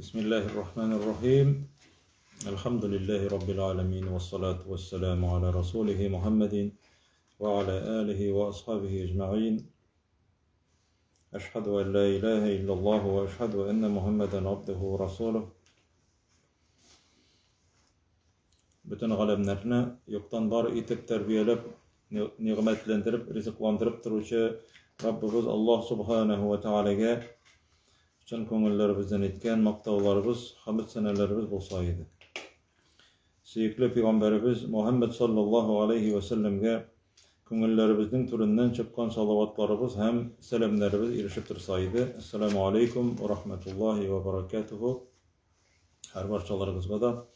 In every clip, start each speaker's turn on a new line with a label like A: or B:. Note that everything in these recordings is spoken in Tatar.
A: Бисмиллаһир рахманир рахим. Әлхәмдүлиллаһи раббил аламин вассалату вассаламу аля расулихи Мухаммадин ва аля алихи ва асхабихи аҗмаин. Әшһәду ан ла илаһа иллаллаһ ва әшһәду анна Мухаммадан абдуху ва расулух. Бөтен галәмнәрне юктан бар итеп тәрбияләп, нигъмәтләндереп, ризыкландырып торучы Раббыбыз Аллаһ Субханаһу ва Таалагә чын күңелләребездән әйткән мактауларыбыз, хәмд сәнәләребез булса иде. Сөекле пәйгамбәребез Мухаммад саллаллаһу алейхи ва сәлләмгә күңелләребезнең түреннән чыккан салаватларыбыз һәм сәламнәребез ирешеп торса иде. Ассаламу алейкум ва рахматуллаһи ва баракатуху. Һәр барчаларыгызга да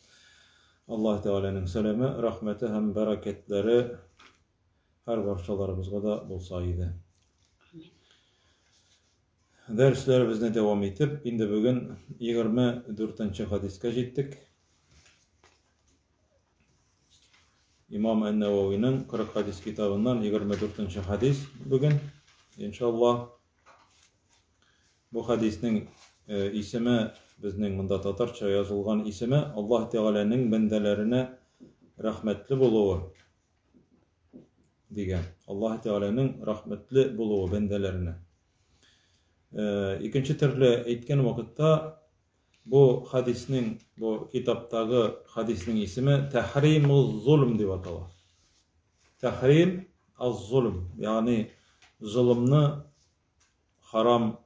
A: Аллаһ Тәгаләнең сәламе, рәхмәте һәм бәрәкәтләре һәр барчаларыбызга да булса иде. Дәресләребезне дәвам итеп, инде бүген 24 хадискә җиттек. Имам Ән-Нававиның 40 хадис китабыннан 24 хадис бүген, иншаллаһ. Бу хәдиснең исеме, безнең монда татарча язылган исеме Аллаһ Тәгаләнең бәндәләренә рәхмәтле булуы дигән. Аллаһ Тәгаләнең рәхмәтле булуы бәндәләренә. Икенче төрле әйткән вакытта бу хәдиснең, бу китаптагы хәдиснең исеме Тәхримуз зулм дип атала. Тәхрим аз-зулм, ягъни золымны харам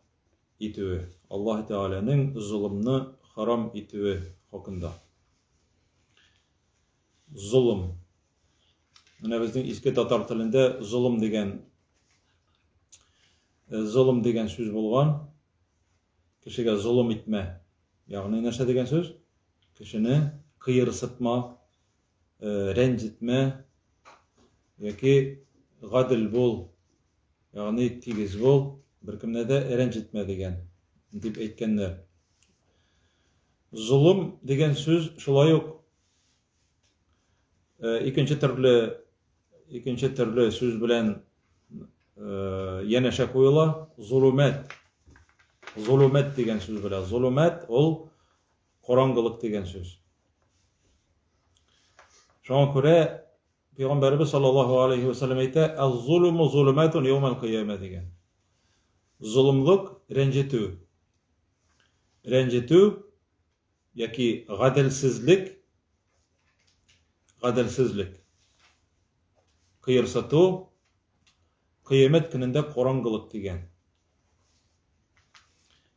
A: итүе, Аллаһ Тәгаләнең золымны харам итүе хакында. Золым. Менә безнең иске татар телендә золым дигән золым дигән сүз булган. Кешегә золым итмә. Ягъни нәрсә дигән сүз? Кешене кыерсытма, рәнҗетмә яки гадел бул, ягъни тигез бул, беркемне дә рәнҗетмә дигән, дип әйткәннәр. Золым дигән сүз шулай ук икенче төрле икенче төрле сүз белән янәшә куела. Золумәт. Золумәт дигән сүз белән. Золумәт ул караңгылык дигән сүз. Шуңа күрә Пәйгамбәребез саллаллаһу алейхи ва саллям әйтә, "Аз-зулуму зулуматун яумал кыяма" дигән. Золымлык рәнҗетү. Рәнҗетү яки гаделсезлек гаделсезлек. Кыерсыту кыямәт көнендә караңгылык дигән.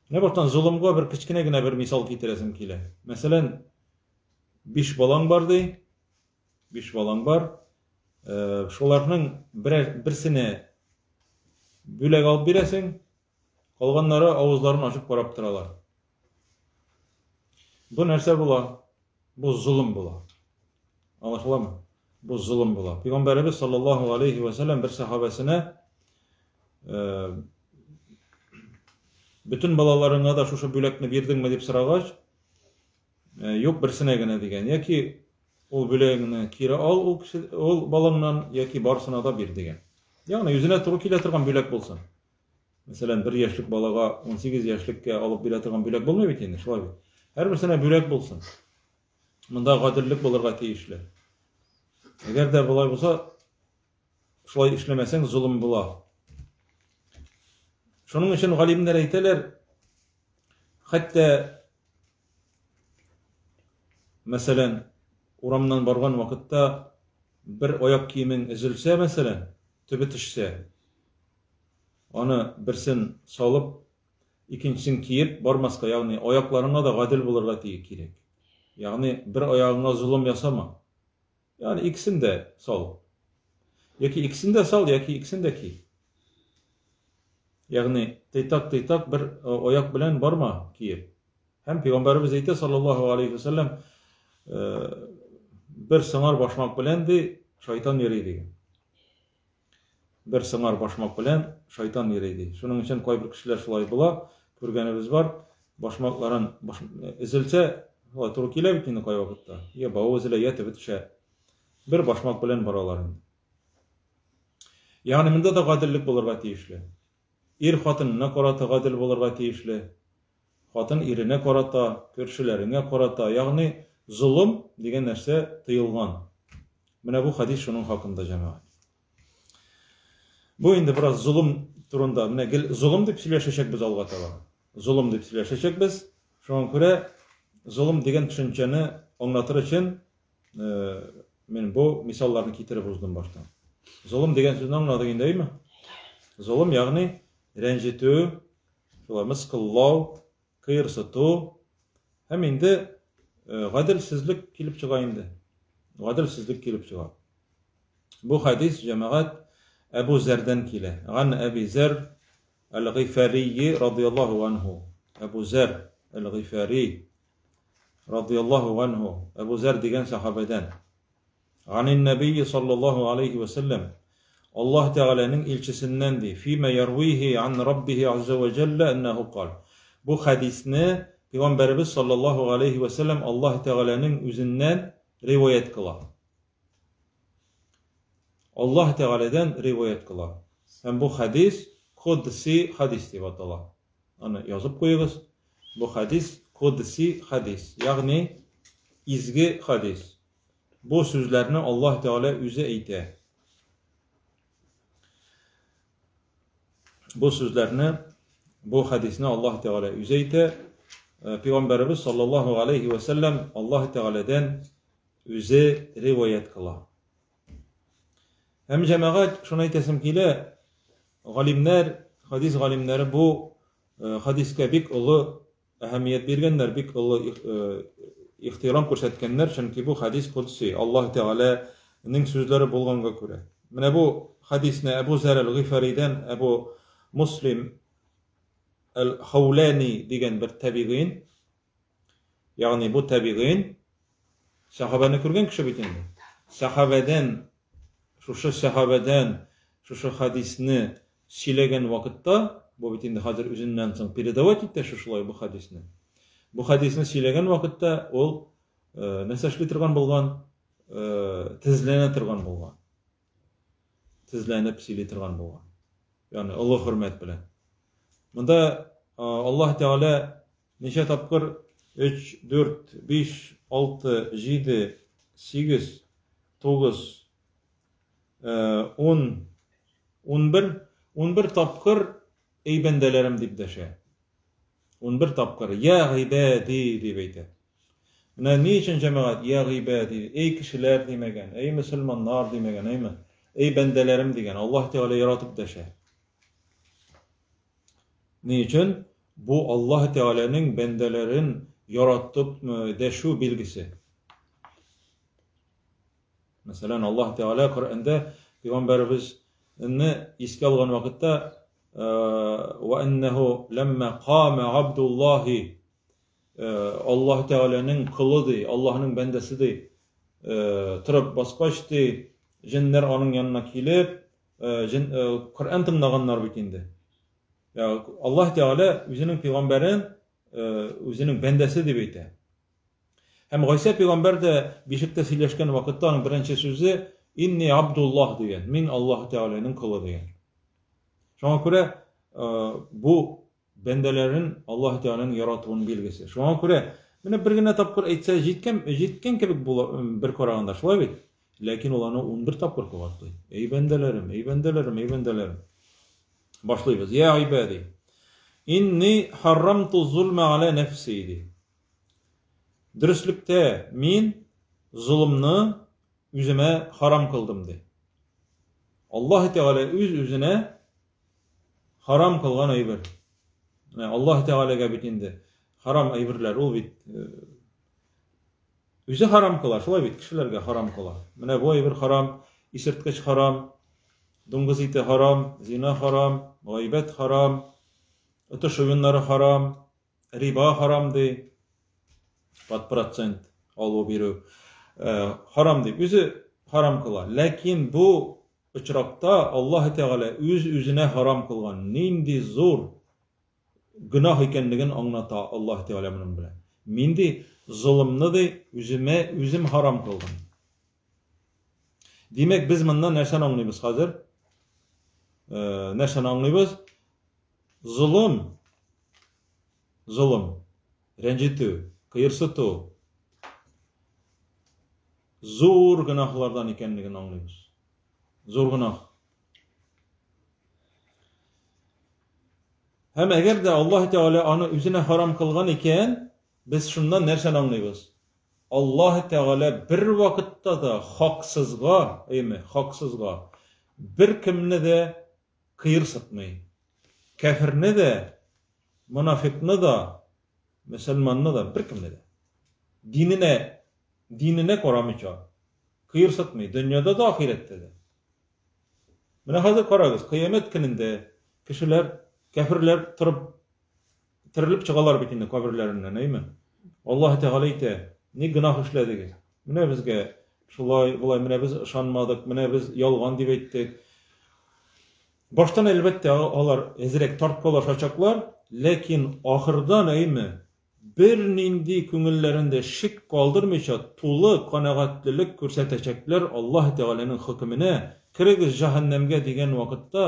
A: Менә баштан золымга бер кечкенә генә бер мисал китерәсем килә. Мәсәлән, биш балаң бар ди, биш балаң бар. Шуларның берәр берсенә бүләк алып бирәсең, калганнары авызларын ачып карап торалар. Бу нәрсә була? Бу золым була. Аңлашыламы? Бу золым була. Пәйгамбәребез саллаллаһу алейхи ва сәлләм бер сахабәсенә бөтен балаларыңа да шушы бүләкне бирдеңме дип сорагач, юк, берсенә генә дигән. Яки ул бүләгеңне кире ал ул кеше, ул балаңнан, яки барысына да бир дигән. Ягъни үзенә туры килә торган бүләк булсын. Мәсәлән, бер яшьлек балага 18 яшьлеккә алып бирә торган бүләк булмый бит инде, шулай бит. Һәрберсенә бүләк булсын. Монда гаделлек булырга тиешле. Әгәр дә болай булса, шулай эшләмәсәң, золым була. Шуның өчен галимнәр әйтәләр, хәтта мәсәлән, урамнан барган вакытта бер аяк киемең өзелсә, мәсәлән, төбе төшсә, аны берсен салып, икенчесен киеп бармаска, ягъни аякларыңа да гадел булырга кирәк. Ягъни бер аягыңа золым ясама. Ягъни икесен дә сал. Яки икесен дә сал, яки икесен дә ки. Ягъни тыйтак-тыйтак бер аяк белән барма киеп. Һәм пәйгамбәребез әйтә саллаллаһу алейхи вәсәлләм, бер сыңар башмак белән ди, шайтан йөри дигән. Бер сыңар башмак белән шайтан йөри ди. Шуның өчен кайбер кешеләр шулай була, күргәнебез бар, башмакларын баш, өзелсә, шулай туры килә бит инде кайвакытта. Я бавы өзелә, я төбе төшә. Бер башмак белән баралар инде. Ягъни монда да гаделлек булырга тиешле. Ир хатынына карата гадел булырга тиешле. Хатын иренә карата, күршеләреңә карата, ягъни золым дигән нәрсә тыелган. Менә бу хәдис шуның хакында, җәмәгать. Бу инде бераз золым турында, менә гел золым дип сөйләшәчәкбез алга таба. Золым дип сөйләшәчәкбез. Шуңа күрә золым дигән төшенчәне аңлатыр өчен мин бу мисалларны китереп уздым башта. Золым дигән сүзне аңладык инде, әйме? Золым, ягъни рәнҗетү, шулай мыскыллау, кыерсыту һәм инде гаделсезлек килеп чыга инде. Гаделсезлек килеп чыга. Бу хәдис, җәмәгать, Әбу Зәрдән килә. Ган Әби Зәр әл-Гыйфари радияллаһу анһу. Әбу Зәр әл-Гыйфари радияллаһу анһу. Әбу Зәр дигән сахабәдән. Ганин нәбийи саллаллаһу алейхи вә сәлләм. Аллаһ Тәгаләнең илчесеннән ди, фима ярвихи ан раббихи азза вә җәллә әннәһу кал. Бу хәдисне Пәйгамбәребез саллаллаһу алейхи вә сәлләм Аллаһ Тәгаләнең үзеннән риваять кыла. Аллаһ Тәгаләдән риваять кыла. Һәм бу хәдис кодси хәдис дип атала. Аны язып куегыз. Бу хәдис кодси хәдис, ягъни изге хәдис. Бу сүзләрне Аллаһ Тәгалә үзе әйтә. Бу сүзләрне, бу хәдисне Аллаһ Тәгалә үзе әйтә. Пәйгамбәребез саллаллаһу алейхи ва сәлләм Аллаһ Тәгаләдән үзе риваять кыла. Һәм җәмәгать, шуны әйтәсем килә, галимнәр, хадис галимнәре бу э, хадискә бик олы әһәмият биргәннәр, бик олы э, ихтирам күрсәткәннәр, чөнки бу хадис кодси, Аллаһ Тәгаләнең сүзләре булганга күрә. Менә бу хадисне Әбу Зәр әл-Гыйфаридән Әбу Муслим әл-Хауляни дигән бер табигыйн, Ягъни бу табигыйн сәхабәне күргән кеше бит инде. Сәхабәдән, шушы сәхабәдән шушы хадисне сөйләгән вакытта, бу бит инде хәзер үзеннән соң передавать итә шушылай бу хадисне. Бу хадисне сөйләгән вакытта ул э, нәрсә эшли торган булган? Э, тезләнә торган булган. Тезләнеп сөйли торган булган. Ягъни олы хөрмәт белән. Монда Аллаһ Тәгалә ничә тапкыр 3, 4, 5, 6, 7, 8, 9, 10, 11, 11 тапкыр эй бәндәләрем дип дәшә. 11 тапкыр я гыйбади дип әйтә. Менә ни өчен җәмәгать я гыйбади, эй кешеләр димәгән, эй мөселманнар димәгән, әйме? Эй бәндәләрем дигән. Аллаһ Тәгалә яратып дәшә. Ни өчен? Бу Аллаһ Тәгаләнең бәндәләрен яратып дәшү билгесе. Мәсәлән, Аллаһ Тәгалә Коръәндә пәйгамбәребезне искә алган вакытта ва аннаху ламма кама Абдуллаһи Аллаһ Тәгаләнең колы ди, Аллаһның бәндәсе ди, торып баскач ди, җеннәр аның янына килеп, җен Коръән тыңлаганнар бит инде. Аллаһ Тәгалә үзенең пәйгамбәрен үзенең бәндәсе дип әйтә. Һәм Гайсә пәйгамбәр дә бишектә сөйләшкән вакытта аның беренче сүзе Инни Абдуллаһ дигән. Мин Аллаһ Тәгаләнең колы дигән. Шуңа күрә бу бәндәләрен Аллаһ Тәгаләнең яратуын билгесе. Шуңа күрә менә бер генә тапкыр әйтсә җиткән, җиткән кебек була бер караганда, шулай бит? Ләкин ул аны 11 тапкыр кабатлый. Эй бәндәләрем, эй бәндәләрем, эй бәндәләрем. Башлыйбыз. Я гыйбади. Инни харрамту зулма аля нәфси ди. Дөреслектә мин золымны үземә харам кылдым ди. Аллаһ Тәгалә үз-үзенә Харам кылган әйбер. Менә Аллаһ Тәгаләгә бит инде харам әйберләр, ул бит э, үзе харам кыла, шулай бит, кешеләргә харам кыла. Менә бу әйбер харам, исерткеч харам, дуңгыз ите харам, зина харам, гайбәт харам, отыш уеннары харам, риба харам ди, под процент алу бирү э, харам дип үзе харам кыла. Ләкин бу очракта Аллаһ Тәгалә үз-үзенә харам кылган нинди зур гөнаһ икәнлеген аңлата Аллаһ Тәгалә моның белән. Мин ди, золымны ди, үземә үзем харам кылдым. Димәк, без моннан нәрсәне аңлыйбыз хәзер? Э, нәрсәне аңлыйбыз? Золым. Золым, рәнҗетү, кыерсыту зур гөнаһлардан икәнлеген аңлыйбыз. Зур гөнаһ. Һәм әгәр дә Аллаһ Тәгалә аны үзенә харам кылган икән, без шуннан нәрсәне аңлыйбыз? Аллаһ Тәгалә бер вакытта да хаксызга, әйме, хаксызга беркемне дә кыерсытмый. Кәферне дә, монафикны да, мөселманны да, беркемне дә. Диненә, диненә карамыйча кыерсытмый, дөньяда да, ахирәттә дә. Менә хәзер карагыз, кыямәт көнендә кешеләр, кәферләр торып терелеп чыгалар бит инде каберләреннән, әйме? Аллаһ Тәгалә әйтә, ник гөнаһ эшләдегез? Менә безгә шулай, болай, менә без ышанмадык, менә без ялган дип әйттек. Баштан, әлбәттә, алар әзрәк тарткалашачаклар, ләкин ахырдан, әйме, бернинди күңелләрендә шик калдырмыйча тулы канәгатьлелек күрсәтәчәкләр Аллаһ Тәгаләнең хөкеменә, керегез җәһәннәмгә дигән вакытта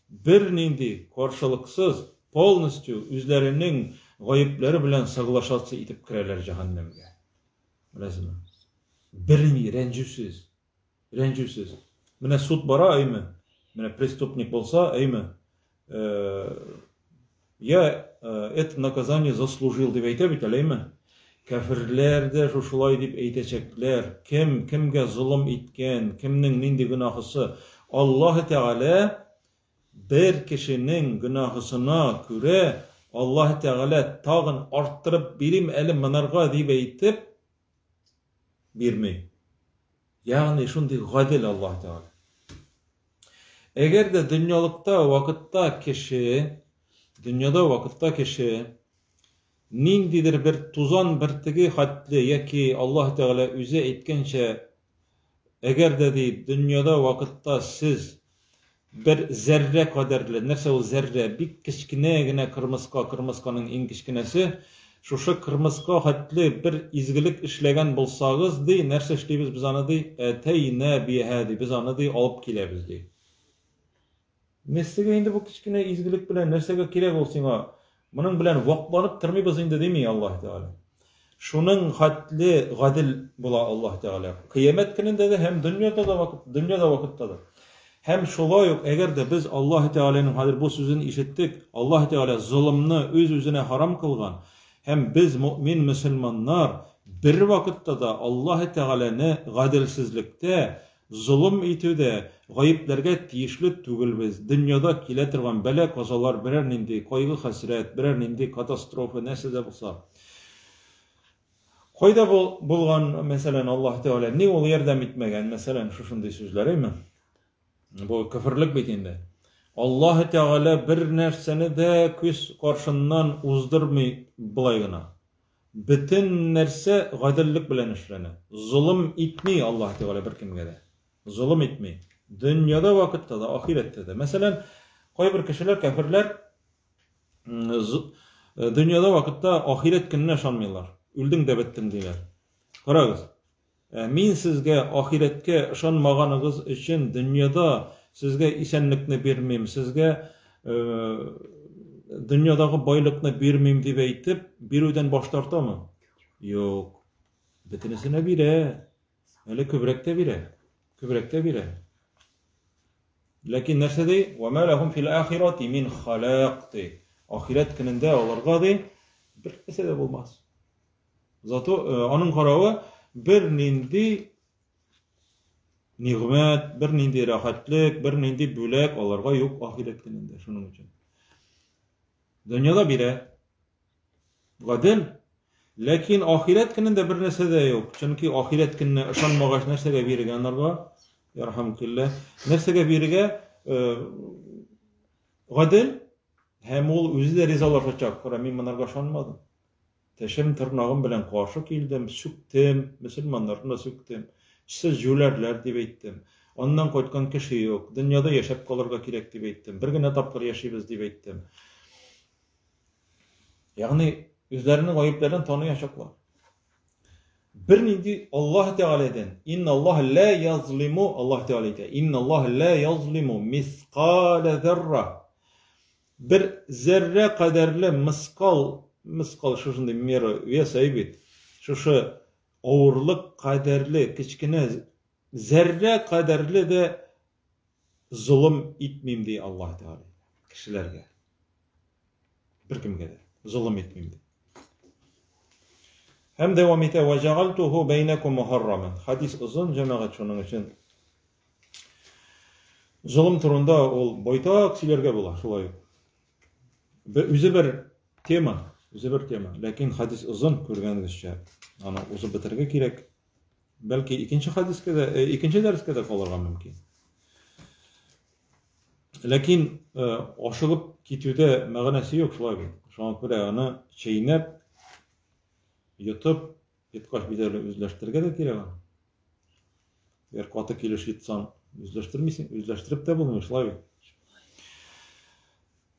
A: бернинди каршылыксыз, полностью үзләренең гаепләре белән соглашаться итеп керәләр җәһәннәмгә. Беләсезме? Берни рәнҗүсез. Рәнҗүсез. Менә суд бара, әйме? Менә преступник булса, әйме? Я это наказание заслужил дип әйтә бит әле, әйме? Кәферләр дә шушылай дип әйтәчәкләр. Кем кемгә золым иткән, кемнең нинди гөнаһысы. Аллаһ Тәгалә бер кешенең гөнаһысына күрә Аллаһ Тәгалә тагын арттырып бирим әле монарга дип әйтеп бирми. Ягъни шундый гадел Аллаһ Тәгалә. Әгәр дә дөньялыкта вакытта кеше, дөньяда вакытта кеше ниндидер бер тузан бөртеге хәтле яки Аллаһ Тәгалә үзе әйткәнчә, әгәр дә ди, дөньяда вакытта сез бер зәррә кадәрле, нәрсә ул зәррә, бик кечкенә генә кырмыска, кырмысканың иң кечкенәсе, шушы кырмыска хәтле бер изгелек эшләгән булсагыз, ди, нәрсә эшлибез без аны, ди, әтәйнә биһә, ди, без аны, ди, алып киләбез, ди. Нәрсәгә инде бу кечкенә изгелек белән, нәрсәгә кирәк ул сиңа? Моның белән вакланып тормыйбыз инде дими Аллаһ Тәгалә. Шуның хәтле гадел була Аллаһ Тәгалә. Кыямәт көнендә дә һәм дөньяда да вакыт, дөньяда вакытта да. Һәм шулай ук, әгәр дә без Аллаһ Тәгаләнең хәзер бу сүзен ишеттек, Аллаһ Тәгалә золымны үз-үзенә харам кылган, һәм без мөэмин мөселманнар бер вакытта да Аллаһ Тәгаләне гаделсезлектә, Золым итүдә гаепләргә тиешле түгелбез. Дөньяда килә торган бәла-казалар, берәр нинди кайгы-хәсрәт, берәр нинди катастрофа, нәрсә дә булса. Кайда булган, мәсәлән, Аллаһ Тәгалә, ни ул ярдәм итмәгән, мәсәлән, шушындый сүзләр, әйме? Бу көферлек бит инде. Аллаһ Тәгалә бер нәрсәне дә күз каршыннан уздырмый болай гына. Бөтен нәрсә гаделлек белән эшләнә. Золым итми Аллаһ Тәгалә беркемгә дә. Золым итми. Дөньяда вакытта да, ахирәттә дә. Мәсәлән, кайбер кешеләр, кәферләр дөньяда вакытта ахирәт көненә ышанмыйлар. Үлдең дә беттең диләр. Карагыз, Ә мин сезгә ахирәткә ышанмаганыгыз өчен дөньяда сезгә исәнлекне бирмим, сезгә дөньядагы байлыкны бирмим дип әйтеп, бирүдән баш тартамы? Юк. Бөтенесенә бирә. Әле күбрәк тә бирә. Күбрәк тә бирә. Ләкин нәрсә ди? Ва ма лахум фил ахирати мин халак ди. Ахирәт көнендә аларга ди бер нәрсә дә булмас. Зато аның каравы бернинди нигъмәт, бернинди рәхәтлек, бернинди бүләк аларга юк ахирәт көнендә шуның өчен. Дөньяда бирә. Гадел. Ләкин ахирәт көнендә бер нәрсә дә юк. Чөнки ахирәт көненә ышанмагач нәрсәгә бирергә анарга? Ярхамкилла. Нәрсәгә бирергә? Гадел һәм ул үзе дә ризалашачак. Кара, мин монарга ышанмадым. Тешем, тырнагым белән каршы килдем, сүктем, мөселманнарны да сүктем. Сез җүләрләр дип әйттем. Аннан кайткан кеше юк, дөньяда яшәп калырга кирәк дип әйттем. Бер генә тапкыр яшибез дип әйттем. Ягъни үзләренең гаепләрен таныячаклар. Бернинди Аллаһ Тәгаләдән, Инна Аллаһ ла язлиму, Аллаһ Тәгалә әйтә, Инна Аллаһ ла язлиму мискалә зәрра. Бер зәррә кадәрле мыскал. Мыскал шушындый мера веса бит. Шушы авырлык кадәрле, кечкенә зәррә кадәрле дә золым итмим, ди Аллаһ Тәгалә кешеләргә. Беркемгә дә золым итмим ди. Һәм дәвам итә, "Ва җәгальтуху бәйнәкум мухарраман". Хадис озын, җәмәгать, шуның өчен золым турында ул байтак сөйләргә була, шулай ук. Үзе бер тема, үзе бер тема. Ләкин хадис озын, күргәнегезчә, аны узып бетерергә кирәк. Бәлки икенче хадискә дә, э, икенче дәрескә дә калырга мөмкин. Ләкин э, ашыгып китүдә мәгънәсе юк, шулай бит. Шуңа күрә аны чәйнәп, йотып, йоткач бит әле үзләштерергә дә кирәк аны. Әгәр каты килеш йотсаң, үзләштермисең, үзләштереп тә булмый, шулай бит.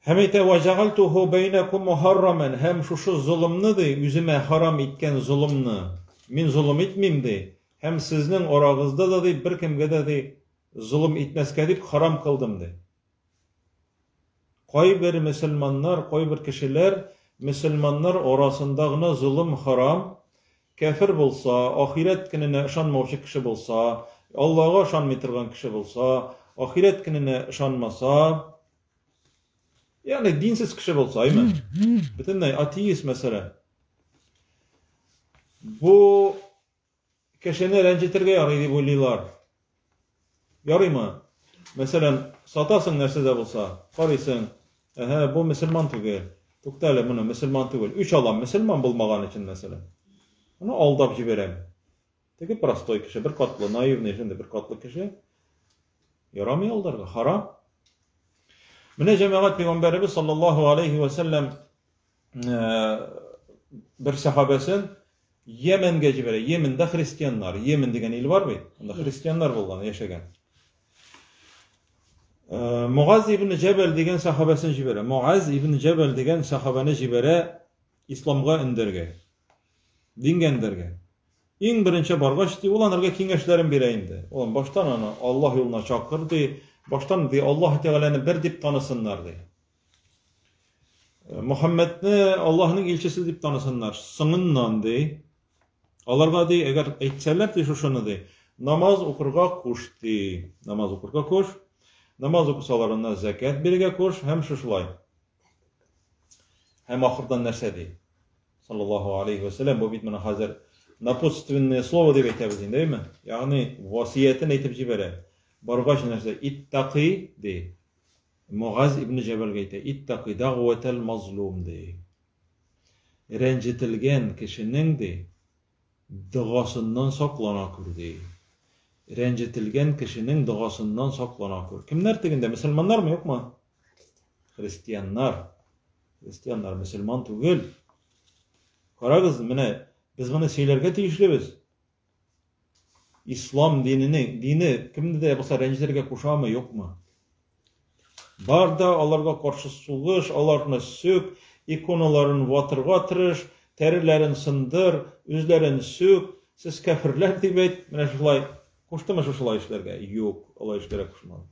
A: Һәм әйтә, "Ва җәгальтуху бәйнәкум мухарраман", һәм шушы золымны ди, үземә харам иткән золымны, мин золым итмим ди, һәм сезнең арагызда да ди, беркемгә дә ди, золым итмәскә дип харам кылдым ди. Кайбер мөселманнар, кайбер кешеләр мөселманнар арасында гына золым харам, кәфер булса, ахирәт көненә ышанмаучы кеше булса, Аллага ышанмый торган кеше булса, ахирәт көненә ышанмаса, ягъни динсез кеше булса, әйме? Бөтенләй атеист мәсәлән. Бу кешене рәнҗетергә ярый дип уйлыйлар. Ярыймы? Мәсәлән, сатасың нәрсә дә булса, карыйсың, әһә, бу мөселман түгел. Тукта әле, моны мөселман түгел. Үч алам, мөселман булмаган өчен, мәсәлән. Моны алдап җибәрәм. Теге простой кеше, бер катлы, наивный шундый бер катлы кеше. Ярамый алдарга, харам. Менә җәмәгать пәйгамбәребез саллаллаһу алейхи ва сәлләм бер сәхабәсен Йеменгә җибәрә. Йемендә христианнар. Йемен дигән ил бар бит. Анда христианнар булган, яшәгән. Муаз ибн Җәбәл дигән сәхабәсен җибәрә. Муаз ибн Җәбәл дигән сәхабәне җибәрә исламга өндәргә. Дингә өндәргә. Иң беренче баргач, ди, ул анарга киңәшләрен бирә инде. Ул баштан аны Аллаһ юлына чакыр, ди, баштан, ди, Аллаһ Тәгаләне бер дип танысыннар, ди. Мөхәммәдне Аллаһның илчесе дип танысыннар. Соңыннан, ди, аларга, ди, әгәр әйтсәләр, ди, шушыны, ди, намаз укырга куш, ди, намаз укырга куш. Намаз укысалар, аннан зәкят бирергә куш һәм шушылай. Һәм ахырдан нәрсә ди? Саллаллаһу алейхи ва сәлләм, бу бит менә хәзер напутственное слово дип әйтәбез инде, әйме? Ягъни васыятен әйтеп җибәрә. Баргач нәрсә? Иттаки ди. Мугаз ибн Җәбәлгә әйтә, иттаки дагъватал мазлум ди. Рәнҗетелгән кешенең ди догасыннан саклана күр ди. Рәнҗетелгән кешенең догасыннан саклана күр. Кемнәр тегендә? Мөселманнармы, юкмы? Христианнар. Христианнар мөселман түгел. Карагыз, менә без моны сөйләргә тиешлебез. Ислам динене, дине кемне дә булса рәнҗетергә кушамы, юкмы? Бар да аларга каршы сугыш, аларны сүк, иконаларын ватырга тырыш, тәреләрен сындыр, үзләрен сүк, сез кәферләр дип әйт, менә шулай. Куштымы шушылай эшләргә? Юк, алай эшләргә кушмады.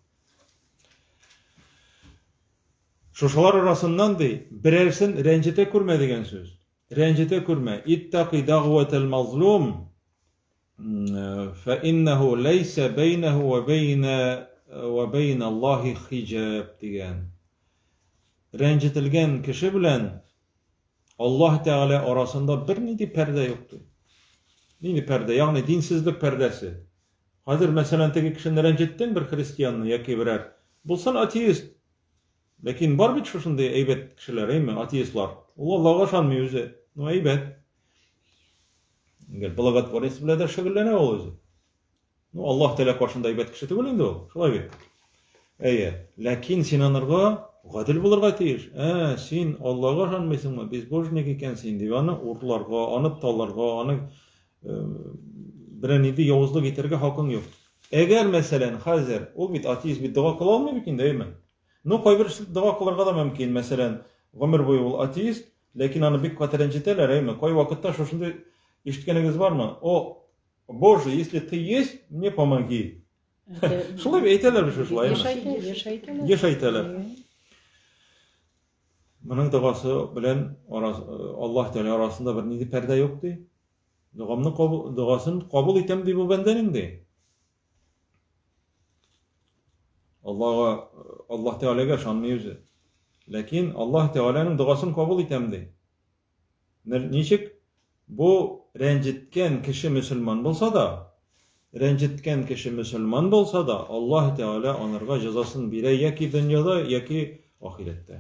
A: Шушылар арасыннан, ди, берәрсен рәнҗетә күрмә дигән сүз. Рәнҗетә күрмә. Иттакы дагъватал мазлум фа иннаху ләйсә бәйнәһу ва бәйнә ва бәйнә Аллаһи хиҗаб дигән. Рәнҗетелгән кеше белән Аллаһ Тәгалә арасында бернинди пәрдә юк ди. Нинди пәрдә? Ягъни динсезлек пәрдәсе. Хәзер, мәсәлән, теге кешене рәнҗеттең, бер христианны яки берәр, булсын атеист. Ләкин бар бит шушындый әйбәт кешеләр, әйме, атеистлар. Ул Аллага ышанмый үзе. Ну, әйбәт. Гел благотворительность белән дә шөгыльләнә ул үзе. Ну, Аллаһ Тәгалә каршында әйбәт кеше түгел инде ул, шулай бит. Әйе, ләкин син анарга гадел булырга тиеш. Ә, син Аллага ышанмыйсыңмы, безбожник икәнсең, дип аны урларга, аны таларга, аны берәр нинди явызлык итәргә хакың юк. Әгәр, мәсәлән, хәзер ул бит атеист бит дога кыла алмый бит инде, әйеме? Ну, кайбер дога кылырга да мөмкин, мәсәлән, гомер буе ул атеист, ләкин аны бик каты рәнҗетәләр, әйеме? Кай вакытта шушындый ишеткәнегез бармы? О, Боже, если ты есть, мне помоги. Шулай әйтәләр бит шушылай.
B: Еш әйтәләр.
A: Еш әйтәләр. Моның догасы белән Аллаһ Тәгалә арасында бернинди пәрдә юк ди. Догамны кабул, догасын кабул итәм ди бу бәндәнең ди. Аллаһга, Аллаһ Тәгаләгә ышанмый үзе. Ләкин Аллаһ Тәгаләнең догасын кабул итәм ди. Ничек? Бу рәнҗеткән кеше мөселман булса да, рәнҗеткән кеше мөселман булса да, Аллаһ Тәгалә анарга җәзасын бирә яки дөньяда, яки ахирәттә.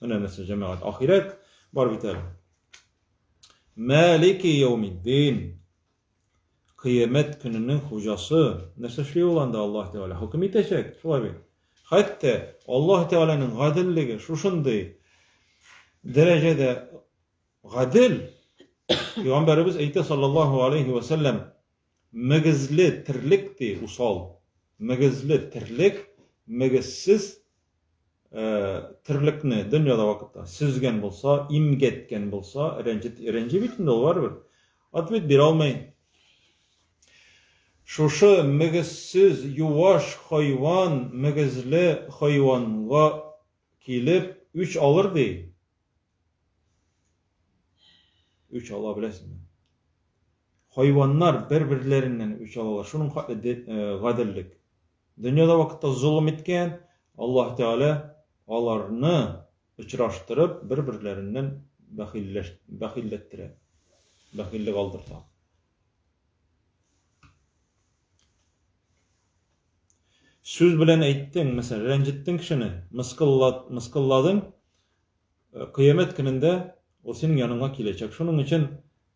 A: Менә нәрсә, җәмәгать, ахирәт бар бит әле. Мәлики яумиддин. Кыямәт көненең хуҗасы. Нәрсә эшли ул анда Аллаһ Тәгалә? Хөкем итәчәк, шулай бит. Хәтта Аллаһ Тәгаләнең гаделлеге шушындый дәрәҗәдә гадел. Пәйгамбәребез әйтә саллаллаһу алейхи ва сәлләм, мөгезле терлек ди, усал. Мөгезле терлек, мөгезсез терлекне дөньяда вакытта сөзгән булса, имгәткән булса, рәнҗет, рәнҗи бит инде ул барыбер. Ответ бирә алмый. Шушы мөгезсез юаш хайван мөгезле хайванга килеп үч алыр ди. Үч ала беләсезме? Хайваннар бер-берләреннән үч алалар. Шуның хәтле гаделлек. Дөньяда вакытта золым иткән, Аллаһ Тәгалә аларны очраштырып, бер-берләреннән бәхилләттерә, бәхиллек алдырта. Сүз белән әйттең, мәсәлән, рәнҗеттең кешене, мыскылладың, Кыямәт көнендә ул синең яныңа киләчәк. Шуның өчен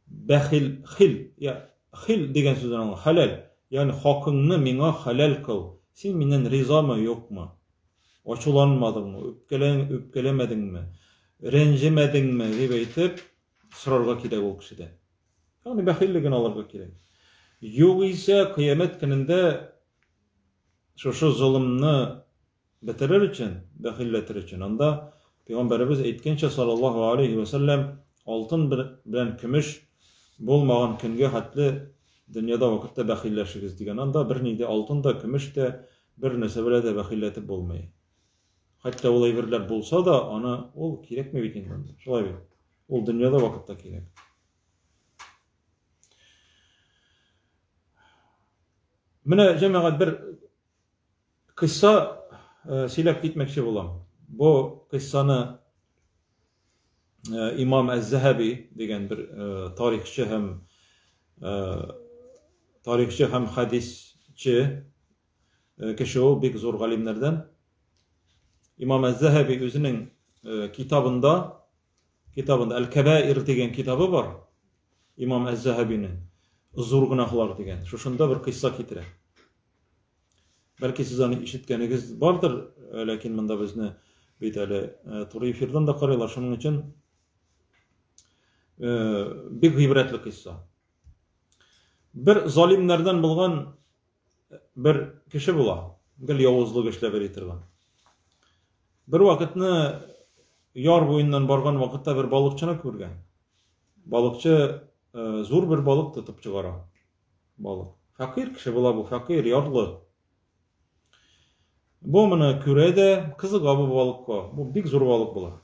A: бәхил, хил, я, хил дигән сүздән алынган, хәләл, ягъни хакыңны миңа хәләл кыл. Син миннән ризамы, юкмы? Ачуланмадыңмы, үпкәлә, үпкәләмәдеңме, рәнҗемәдеңме дип әйтеп сорарга кирәк ул кешедән. Ягъни бәхиллеген алырга кирәк. Югыйсә кыямәт көнендә шушы золымны Бетерер өчен, бәхилләтер өчен. Анда Пәйгамбәребез әйткәнчә, саллаллаһу алейһи вә сәлләм, алтын белән көмеш булмаган көнгә хәтле дөньяда вакытта бәхилләшегез дигән. Анда бернинди алтын да, көмеш тә, бер нәрсә белән дә бәхилләтеп булмый. Хәтта ул әйберләр булса да, аны ул кирәкми бит инде анда. Шулай бит. Ул дөньяда вакытта кирәк. Менә җәмәгать бер Кыйсса сөйләп китмәкче булам. Бу кыйссаны имам Әз-Заһаби дигән бер тарихчы һәм тарихчы һәм хәдисче кеше ул бик зур галимнәрдән. Имам Әз-Заһаби үзенең китабында китабында Әл-Кәбаир дигән китабы бар. Имам Әз-Заһабинең зур гөнаһлар дигән. Шушында бер кыйсса китерә. Бәлки сез аны ишеткәнегез бардыр, ләкин монда безне бит әле туры эфирдан да карыйлар, шуның өчен бик гыйбрәтле кыйсса. Бер залимнәрдән булган бер кеше була, гел явызлык эшләп йөри торган. Бер вакытны яр буеннан барган вакытта бер балыкчыны күргән. Балыкчы зур бер балык тотып чыгара. Балык. Фәкыйрь кеше була бу, фәкыйрь, ярлы. Бу моны күрә дә, кызыга бу балыкка. Бу бик зур балык була.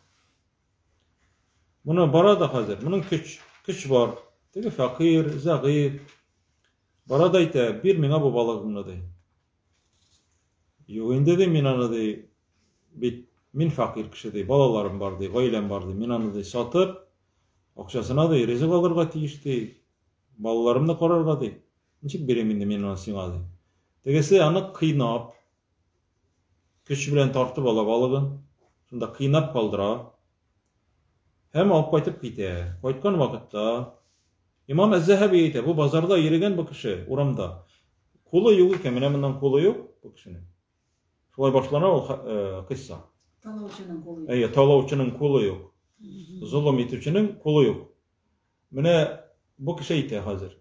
A: Моны бара да хәзер, моның көч, көч бар. Теге фәкыйрь, зәгыйфь. Бара да әйтә, бир миңа бу балыгыңны, ди. Юк инде, ди, мин аны, ди, бит мин фәкыйрь кеше, ди, балаларым бар, ди, гаиләм бар, ди. Мин аны, ди, сатып, акчасына, ди, ризык алырга тиеш, ди. Балаларымны карарга ди. Ничек бирим инде мин аны сиңа ди. Тегесе аны кыйнап, көч белән тартып ала балыгын, шунда кыйнап калдыра. Һәм алып кайтып китә. Кайткан вакытта Имам Әз-Заһаби әйтә, бу базарда йөрегән бу кеше, урамда. Кулы юк икән, менә моннан кулы юк бу кешенең. Шулай башлана ул кыйсса.
B: Талаучының кулы юк.
A: Әйе, талаучының кулы юк. Золым итүченең кулы юк. Менә бу кеше әйтә хәзер.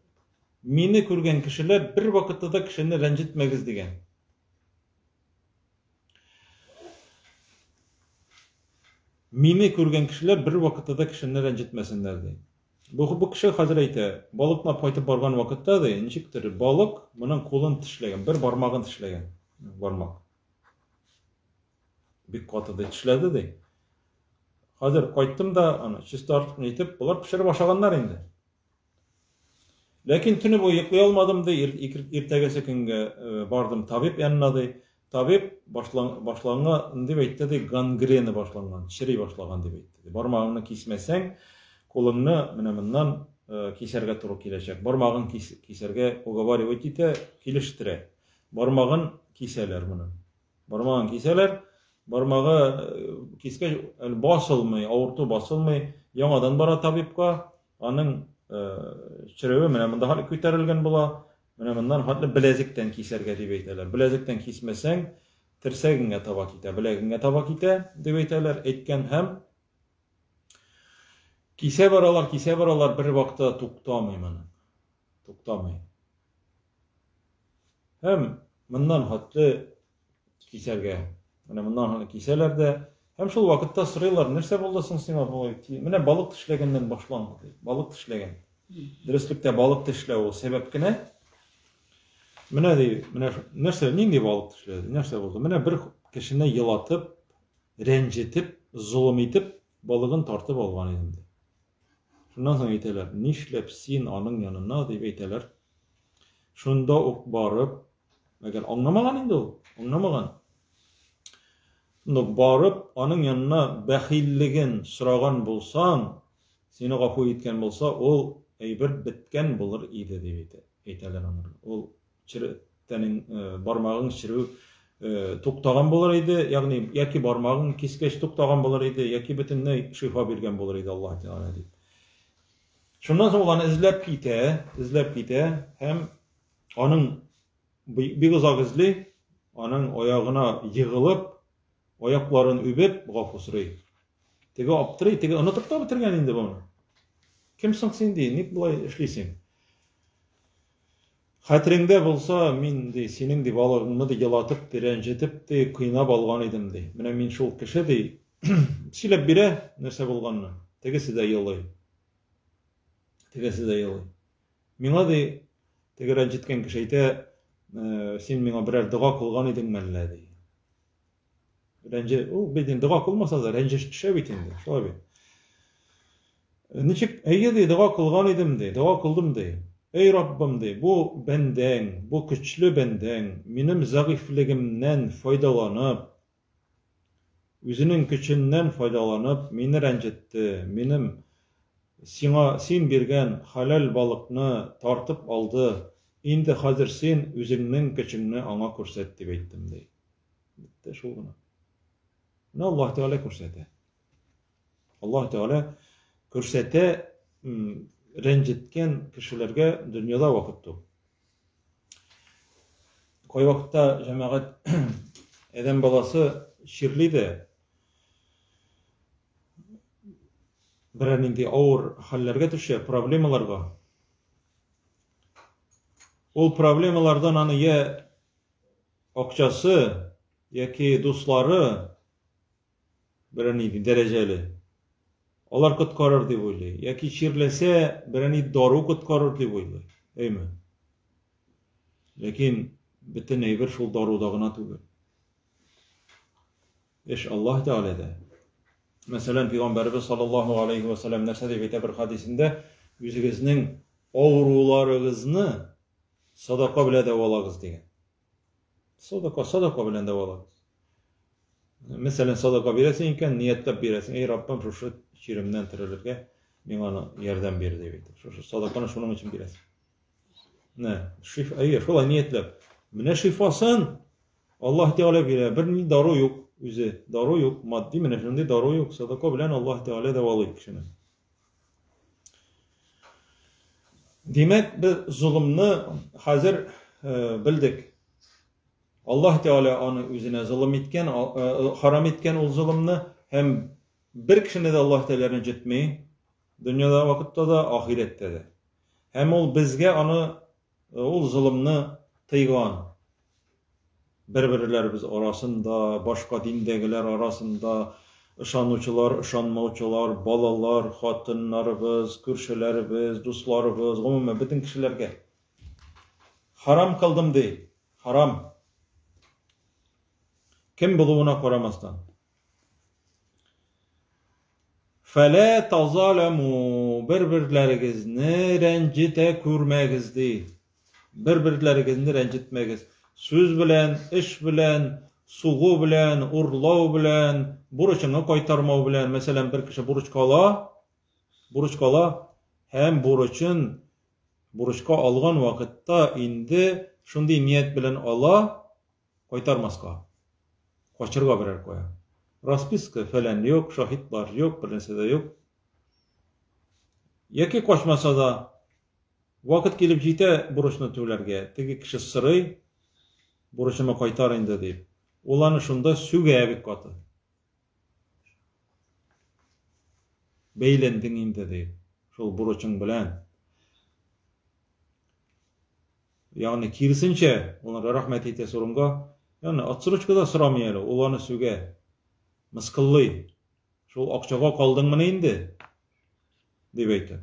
A: Мине күргән кешеләр бер вакытта да кешене рәнҗетмәгез дигән. Мине күргән кешеләр бер вакытта да кешене рәнҗетмәсеннәр ди. Бу, бу кеше хәзер әйтә, балыкны алып кайтып барган вакытта ди, ничектер балык моның кулын тешләгән, бер бармагын тешләгән. Бармак. Бик каты ди, тешләде ди. Хәзер кайттым да, аны чистартып нитеп, болар пешереп ашаганнар инде. Ләкин төне буе йоклый алмадым, ди, иртәгесе көнгә бардым табиб янына, ди. Табиб башланган дип әйтте, ди, гангрена башланган, чери башлаган дип әйтте. Бармагыңны кисмәсәң, кулыңны менә моннан кисәргә туры киләчәк. Бармагын кисәргә уговаривать итә, килештерә. Бармагын кисәләр моны. Бармагын кисәләр, бармагы кискәч, әле басылмый, авырту басылмый. Яңадан бара табибка, аның черүе менә монда хәтле күтәрелгән була. Менә моннан хәтле беләзектән кисәргә дип әйтәләр. Беләзектән кисмәсәң, терсәгеңә таба китә, беләгеңә таба китә дип әйтәләр, әйткән һәм кисә баралар, кисә баралар, бер вакытта туктамый моның. Туктамый. Һәм моннан хәтле кисәргә. Менә моннан хәтле кисәләр дә, һәм шул вакытта сорыйлар, нәрсә булды соң сиңа болай? Менә балык тешләгәннән башланды, ди. Балык тешләгән. Дөреслектә балык тешләү ул сәбәп кенә. Менә ди, менә нәрсә, нинди балык тешләде, нәрсә булды? Менә бер кешене елатып, рәнҗетеп, золым итеп, балыгын тартып алган идем, ди. Шуннан соң әйтәләр, нишләп син аның янына, дип әйтәләр. Шунда ук барып, мәгәр аңламаган инде ул, аңламаган. Шунда ук барып, аның янына бәхиллеген сораган булсаң, сине гафу иткән булса, ул әйбер беткән булыр иде, дип әйтәләр аңа. Ул тәнең, бармагың черү туктаган булыр иде, ягъни яки бармагың кискәч туктаган булыр иде, яки бөтенләй шифа биргән булыр иде Аллаһ Тәгалә дип. Шуннан соң ул аны эзләп китә, эзләп китә һәм аның бик озак эзли, аның аягына егылып, аякларын үбеп, гафу сорый. Теге аптырый, теге онытып та бетергән инде моны. Кем соң син ди, ник болай эшлисең? Хәтереңдә булса, мин, ди, синең, ди, балыгыңны, ди, елатып, ди, рәнҗетеп, ди, кыйнап алган идем, ди. Менә мин шул кеше, ди, сөйләп бирә, нәрсә булганны. Тегесе дә елый. Тегесе дә елый. Миңа, ди, теге рәнҗеткән кеше әйтә, син миңа берәр дога кылган идеңме әллә, ди. Рәнҗе, ул бит инде дога кылмаса да рәнҗеш төшә бит инде, шулай бит. Ничек, әйе ди, дога кылган идем ди, дога кылдым ди. Эй Раббым ди, бу бәндәң, бу көчле бәндәң минем зәгыйфьлегемнән файдаланып, үзенең көченнән файдаланып мине рәнҗетте, минем сиңа син биргән хәләл балыкны тартып алды, инде хәзер син үзеңнең көчеңне аңа күрсәт дип әйттем ди. Бетте шул гына. Менә Аллаһ Тәгалә күрсәтә. Аллаһ Тәгалә күрсәтә рәнҗеткән кешеләргә дөньяда вакыт тук. Кайвакытта җәмәгать адәм баласы чирли дә берәр нинди авыр хәлләргә төшә, проблемаларга. Ул проблемалардан аны я акчасы яки дуслары берәр нинди дәрәҗәле, алар коткарыр дип уйлый, яки чирләсә, берәр нинди дару коткарыр дип уйлый, әйме? Ләкин бөтен әйбер шул даруда гына түгел. Эш Аллаһ Тәгаләдә. Мәсәлән, Пәйгамбәребез саллаллаһу алейхи ва сәлләм нәрсә дип әйтә бер хадисендә? Үзегезнең авыруларыгызны Садака белән дәвалагыз дигән. Садака, садака белән дәвалагыз. Мәсәлән, садака бирәсең икән, ниятләп бирәсең. Эй, Раббым, шушы чиремнән терелергә миңа аны ярдәм бир дип әйтеп. Шушы садаканы шуның өчен бирәсең. Менә, шиф, әйе, шулай ниятләп. Менә шифасын Аллаһ Тәгалә бирә. Бер ни дару юк үзе. Дару юк, матди менә шундый дару юк. Садака белән Аллаһ Тәгалә дәвалый кешене. Димәк, без золымны хәзер белдек. Аллаһ Тәгалә аны үзенә золым иткән, харам иткән ул золымны һәм бер кешене дә Аллаһ Тәгалә рәнҗетми, дөньяда вакытта да, ахирәттә дә. Һәм ул безгә аны ул золымны тыйган. Бер-берләребез арасында, башка диндәгеләр арасында, ышанучылар, ышанмаучылар, балалар, хатыннарыбыз, күршеләребез, дусларыбыз, гомумән, бөтен кешеләргә. Харам кылдым, ди. Харам. Кем булуына карамастан. Фәлә тазаламу, бер-берләрегезне рәнҗетә күрмәгез, ди. Бер-берләрегезне рәнҗетмәгез. Сүз белән, эш белән, сугу белән, урлау белән, бурычыңны кайтармау белән. Мәсәлән, бер кеше бурычка ала, бурычка ала һәм бурычын бурычка алган вакытта инде шундый ният белән ала, кайтармаска. Качырга берәр кая. Расписка фәлән юк, шаһитлар юк, бернәрсә дә юк. Яки качмаса да, вакыт килеп җитә бурычны түләргә. Теге кеше сорый, бурычымы кайтар инде дип. Ул аны шунда сүгә бик каты. Бәйләндең инде дип, шул бурычың белән. Ягъни киресенчә, аларга рәхмәт әйтәсе урынга, ягъни отсрочка да сорамый әле, ул аны сүгә, мыскыллый. Шул акчага калдыңмыни инде? Дип әйтә.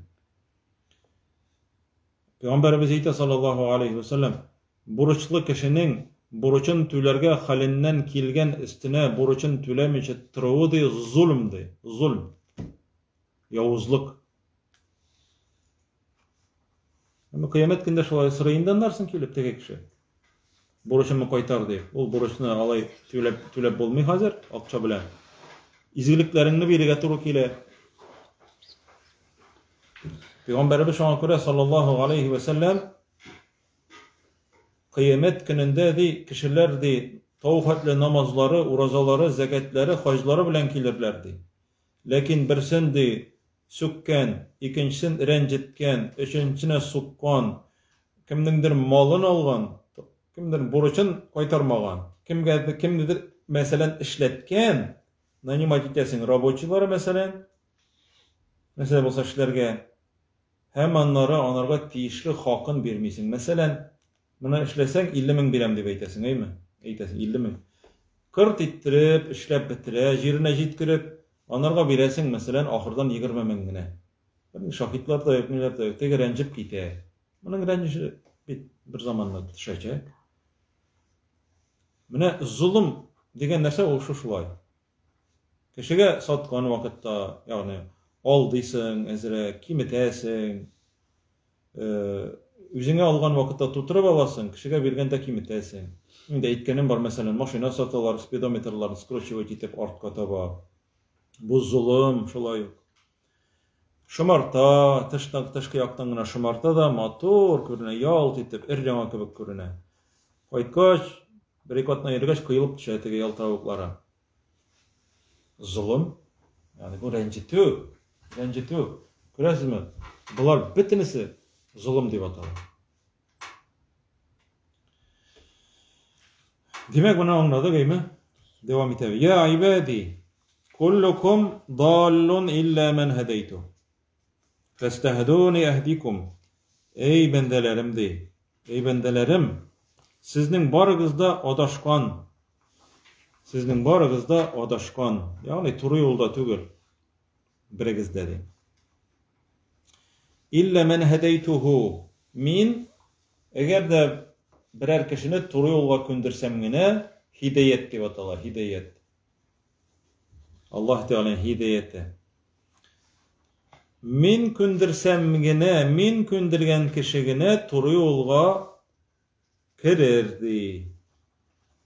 A: Пәйгамбәребез әйтә саллаллаһу алейхи ва сәлләм, бурычлы кешенең бурычын түләргә хәленнән килгән өстенә бурычын түләмичә торуы ди зулм ди, зулм. Явызлык. Әмма кыямәт көндә шулай сорый инде аннан соң килеп теге кеше. Бурычымны кайтар дип. Ул бурычны алай түләп, түләп булмый хәзер акча белән. Изгелекләреңне бирергә туры килә. Пәйгамбәребез шуңа күрә саллаллаһу алейхи ва сәлләм кыямәт көнендә ди кешеләр ди тау хәтле намазлары, уразалары, зәкәтләре, хаҗлары белән килерләр ди. Ләкин берсен ди Сүккән, икенчесен рәнҗеткән, өченчесенә суккан, кемнеңдер малын алган, кемдер бурычын кайтармаган, кемгә кемнедер, мәсәлән, эшләткән, нанимать итәсең рабочийлары, мәсәлән, нәрсә булса эшләргә, һәм аннары анарга тиешле хакын бирмисең. Мәсәлән, Моны эшләсәң, 50 мең бирәм дип әйтәсең, әйме? Әйтәсең, 50 мең. Кырт иттереп, эшләп бетерә, җиренә җиткереп, анарга бирәсең, мәсәлән, ахырдан 20 мең генә. Берни шаһитлар да юк, ниләр дә юк. Теге рәнҗеп китә. Моның рәнҗеше бит бер заманны төшәчәк. Менә золым дигән нәрсә ул шушылай. Кешегә саткан вакытта, ягъни алдыйсың, әзрәк, киметәсең. Үзеңә алган вакытта тутырып аласың, кешегә биргәндә киметәсең. Инде әйткәнем бар, мәсәлән, машина саталар, спидометрларын скручивать итеп артка таба. Бу золым, шулай ук. Шомарта, тыштан, тышкы яктан гына шомарта да матур күренә, ялт итеп, өр-яңа кебек күренә. Кайткач, бер-ике атна йөргәч, коелып төшә теге ялтыравыклары. Золым, ягъни бу рәнҗетү, рәнҗетү. Күрәсезме? Болар бөтенесе золым дип атала. Димәк, моны аңладык, әйме? Дәвам итәбез. Я ибади, куллукум даллун илля ман һадайту. Фастаһдуни әһдикум. Эй бәндәләрем ди. Эй бәндәләрем, сезнең барыгыз да адашкан. Сезнең барыгыз да адашкан. Ягъни туры юлда түгел. Берегез дә ди. Илля ман һадайтуху. Мин әгәр дә берәр кешене туры юлга күндерсәм генә, һидаят дип атала, һидаят. Аллаһ Тәгаләнең һидаяте. Мин күндерсәм генә, мин күндергән кеше генә туры юлга керер, ди.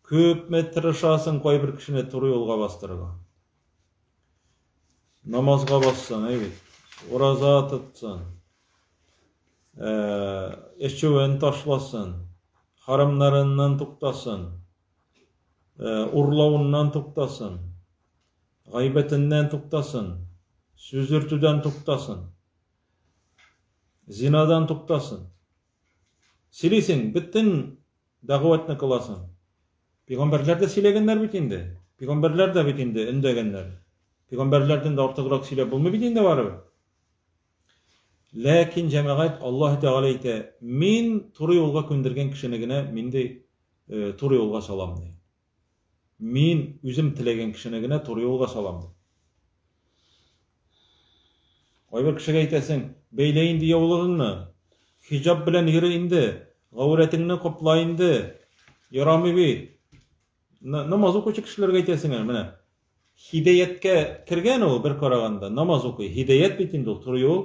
A: Күпме тырышасың кайбер кешене туры юлга бастырырга. Намазга бассын, әй бит. Ураза тотсын. Эчүен ташласын. Харамнарыннан туктасын. Урлавыннан туктасын. Гайбәтеннән туктасын. Сүз йөртүдән туктасын. Зинадан туктасын. Сөйлисең, бөтен дәгъватны кыласың. Пәйгамбәрләр дә сөйләгәннәр бит инде. Пәйгамбәрләр дә бит инде өндәгәннәр. Пәйгамбәрләрдән дә артыграк сөйләп булмый бит инде барыбер. Ләкин җәмәгать Аллаһ Тәгалә әйтә, мин туры юлга күндергән кешене генә мин ди туры юлга салам ди. Мин үзем теләгән кешене генә туры юлга салам ди. Кайбер кешегә әйтәсең, бәйлә инде яулыгыңны, хиҗап белән йөре инде, гаурәтеңне капла инде, ярамый бит. Намаз укучы кешеләргә әйтәсең әле, менә. Һидәяткә кергән ул бер караганда, намаз укый. Һидәят бит инде ул туры юл.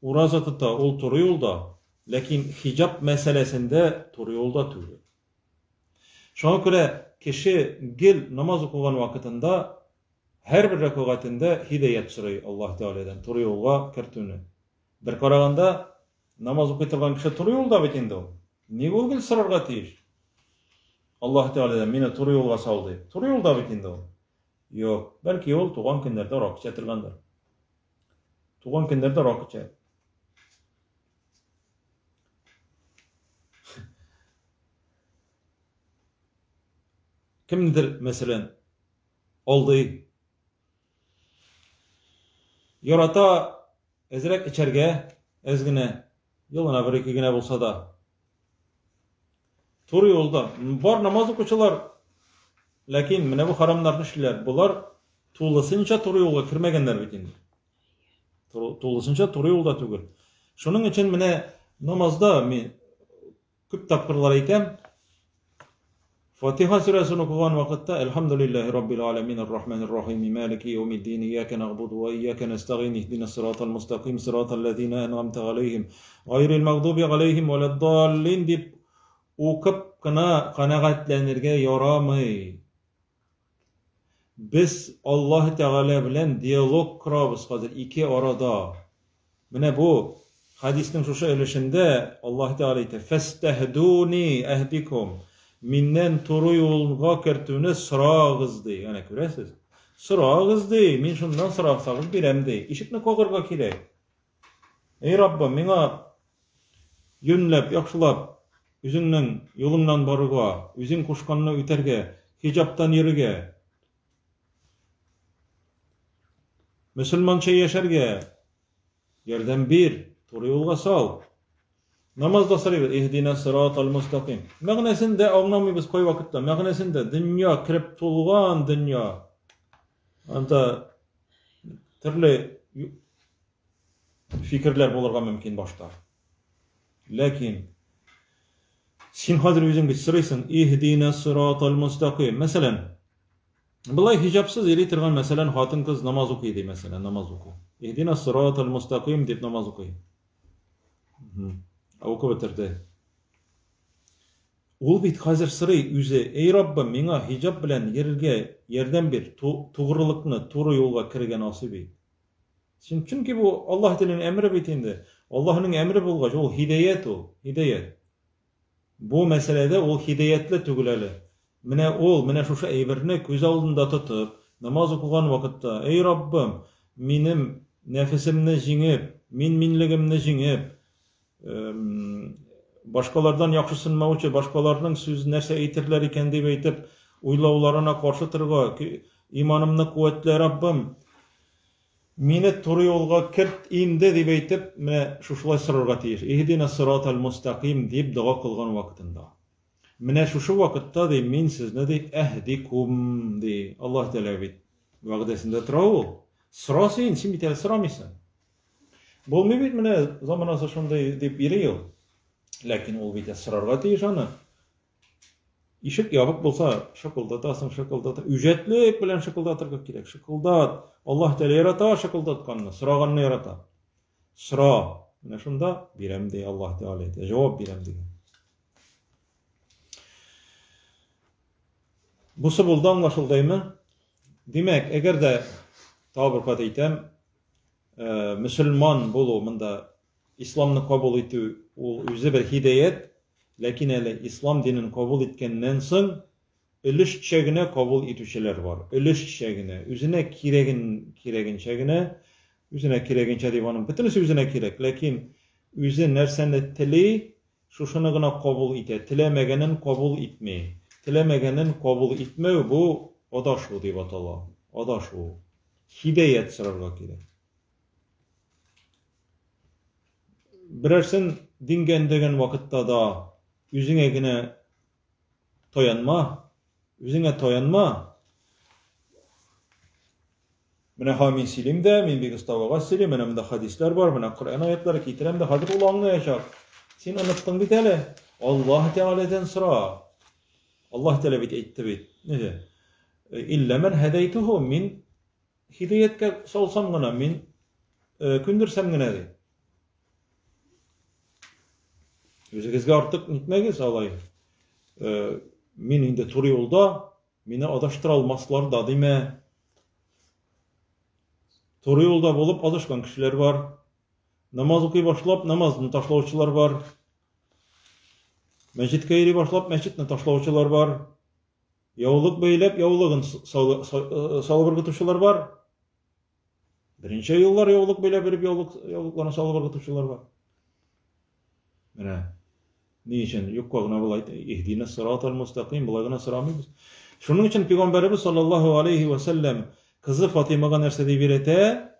A: Ураза тота, ул туры юлда. Ләкин хиҗап мәсьәләсендә туры юлда түгел. Шуңа күрә кеше гел намаз укыган вакытында һәрбер рәкәгатендә һидәят сорый Аллаһ Тәгаләдән, туры юлга кертүне. Бер караганда, намаз укый торган кеше туры юлда бит инде ул. Ник ул гел сорарга тиеш? Аллаһ Тәгаләдән мине туры юлга сал дип. Туры юлда бит инде ул. Юк, бәлки ул туган көннәрдә аракы эчә торгандыр. Туган көннәрдә аракы эчә. Кемнедер, мәсәлән, алдый. Ярата әзрәк эчәргә, әз генә, елына бер-ике генә булса да. Туры юлда. Бар намаз укучылар, ләкин менә бу харамнарны эшлиләр. Болар тулысынча туры юлга кермәгәннәр бит инде. Тулысынча туры юлда түгел. Шуның өчен менә намазда мин күп тапкырлар әйтәм, Фатиха сүрәсен укыган вакытта Әлхәмдүлилләһи раббил аләмин ар-рахманир рахим малики яумиддин ияка нагъбуду ва ияка нәстәгыйн иһдинас сиратал мустаким сиратал ләзина ән'амта галәйһим гайрил мәгъдуби галәйһим вәләд-даллин дип укып кына канәгатьләнергә ярамый. Без Аллаһ Тәгалә белән диалог корабыз хәзер ике арада. Менә бу хәдиснең шушы өлешендә Аллаһ Тәгалә әйтә, Фәстәһдүни әһдикум. Миннән туры юлга кертүне сорагыз, ди. Әнә күрәсез? Сорагыз, ди. Мин шуннан сорасагыз бирәм, ди. Ишекне кагырга кирәк. Эй Раббым, миңа юньләп, яхшылап үзеңнең юлыңнан барырга, үзең кушканны үтәргә, хиҗаптан йөрергә, мөселманча яшәргә ярдәм бир, туры юлга сал. Намазда сорыйбыз, иһдина сиратал мустаким. Мәгънәсен дә аңламыйбыз кайвакытта, мәгънәсен дә дөнья кереп тулган дөнья. Анда төрле фикерләр булырга мөмкин башта. Ләкин син хәзер үзең бит сорыйсың, иһдина сиратал мустаким. Мәсәлән, болай хиҗапсыз йөри торган, мәсәлән, хатын-кыз намаз укый ди, мәсәлән, намаз уку. Иһдина сиратал мустаким дип намаз укый. Укып бетерде. Ул бит хәзер сорый үзе, Эй Раббым, миңа хиҗап белән йөрергә ярдәм бир, тугрылыкны, туры юлга керергә насыйп ит. Син, чөнки бу Аллаһ Тәгаләнең әмере бит инде. Аллаһның әмере булгач, ул һидаять ул, һидаять. Бу мәсьәләдә ул һидаятле түгел әле. Менә ул, менә шушы әйберне күз алдында тотып, намаз укыган вакытта, Эй Раббым, минем нәфесемне җиңеп, мин-минлегемне җиңеп, башкалардан яхшысынмаучы, башкаларның сүз нәрсә әйтерләр икән дип әйтеп, уйлауларына каршы торырга, иманымны куәтлә, Раббым, мине туры юлга керт инде дип әйтеп, менә шушылай сорарга тиеш. Иһдина сиратал мустаким дип дога кылган вакытында. Менә шушы вакытта ди, мин сезне ди, әһдикум ди. Аллаһ Тәгалә бит вәгъдәсендә тора ул. Сора син, син бит әле сорамыйсың. Булмый бит менә заманасы шундый дип йөри ул. Ләкин ул бит сорарга тиеш аны. Ишек ябык булса, шыкылдатасың, шыкылдата. Үҗәтлек белән шыкылдатырга кирәк. Шыкылдат. Аллаһ Тәгалә ярата шыкылдатканны, сораганны ярата. Сора. Менә шунда бирәм ди Аллаһ Тәгалә әйтә. Җавап бирәм дигән. Бусы булды аңлашылдаймы? Димәк, әгәр дә тагы бер кат әйтәм, э, мөселман булу монда исламны кабул итү ул үзе бер һидаят, ләкин әле ислам динен кабул иткәннән соң өлешчә генә кабул итүчеләр бар. Өлешчә генә, үзенә кирәген кирәгенчә генә, үзенә кирәгенчә дип аның бөтенесе үзенә кирәк, ләкин үзе нәрсәне тели, шушыны гына кабул итә, теләмәгәнен кабул итми. Теләмәгәнен кабул итмәү бу адашу дип атала. Адашу. Һидаят сорарга кирәк. Берәрсен дингә өндәгән вакытта да үзеңә генә таянма, үзеңә таянма. Менә һа мин сөйлим дә, мин бик оста вәгазь сөйлим, менә монда хәдисләр бар, менә Коръән аятлары китерәм дә, хәзер ул аңлаячак. Син оныттың бит әле. Аллаһ Тәгаләдән сора. Аллаһ Тәгалә бит әйтте бит. Нигә? Илля мән һәдәйтүһу, мин һидаяткә салсам гына, мин күндерсәм генә ди. Үзегезгә артык нитмәгез алай. Мин инде туры юлда, мине адаштыра алмаслар да димә. Туры юлда булып адашкан кешеләр бар. Намаз укый башлап, намазны ташлаучылар бар. Мәчеткә йөри башлап, мәчетне ташлаучылар бар. Яулык бәйләп, яулыгын салып ыргытучылар бар. Берничә еллар яулык бәйләп йөреп, яулык, яулыкларын салып ыргытучылар бар. Менә ни өчен юкка гына болай иһдина сиратал мустаким болай гына сорамыйбыз. Шуның өчен пәйгамбәребез саллаллаһу алейхи ва сәлләм кызы Фатимага нәрсә дип өйрәтә?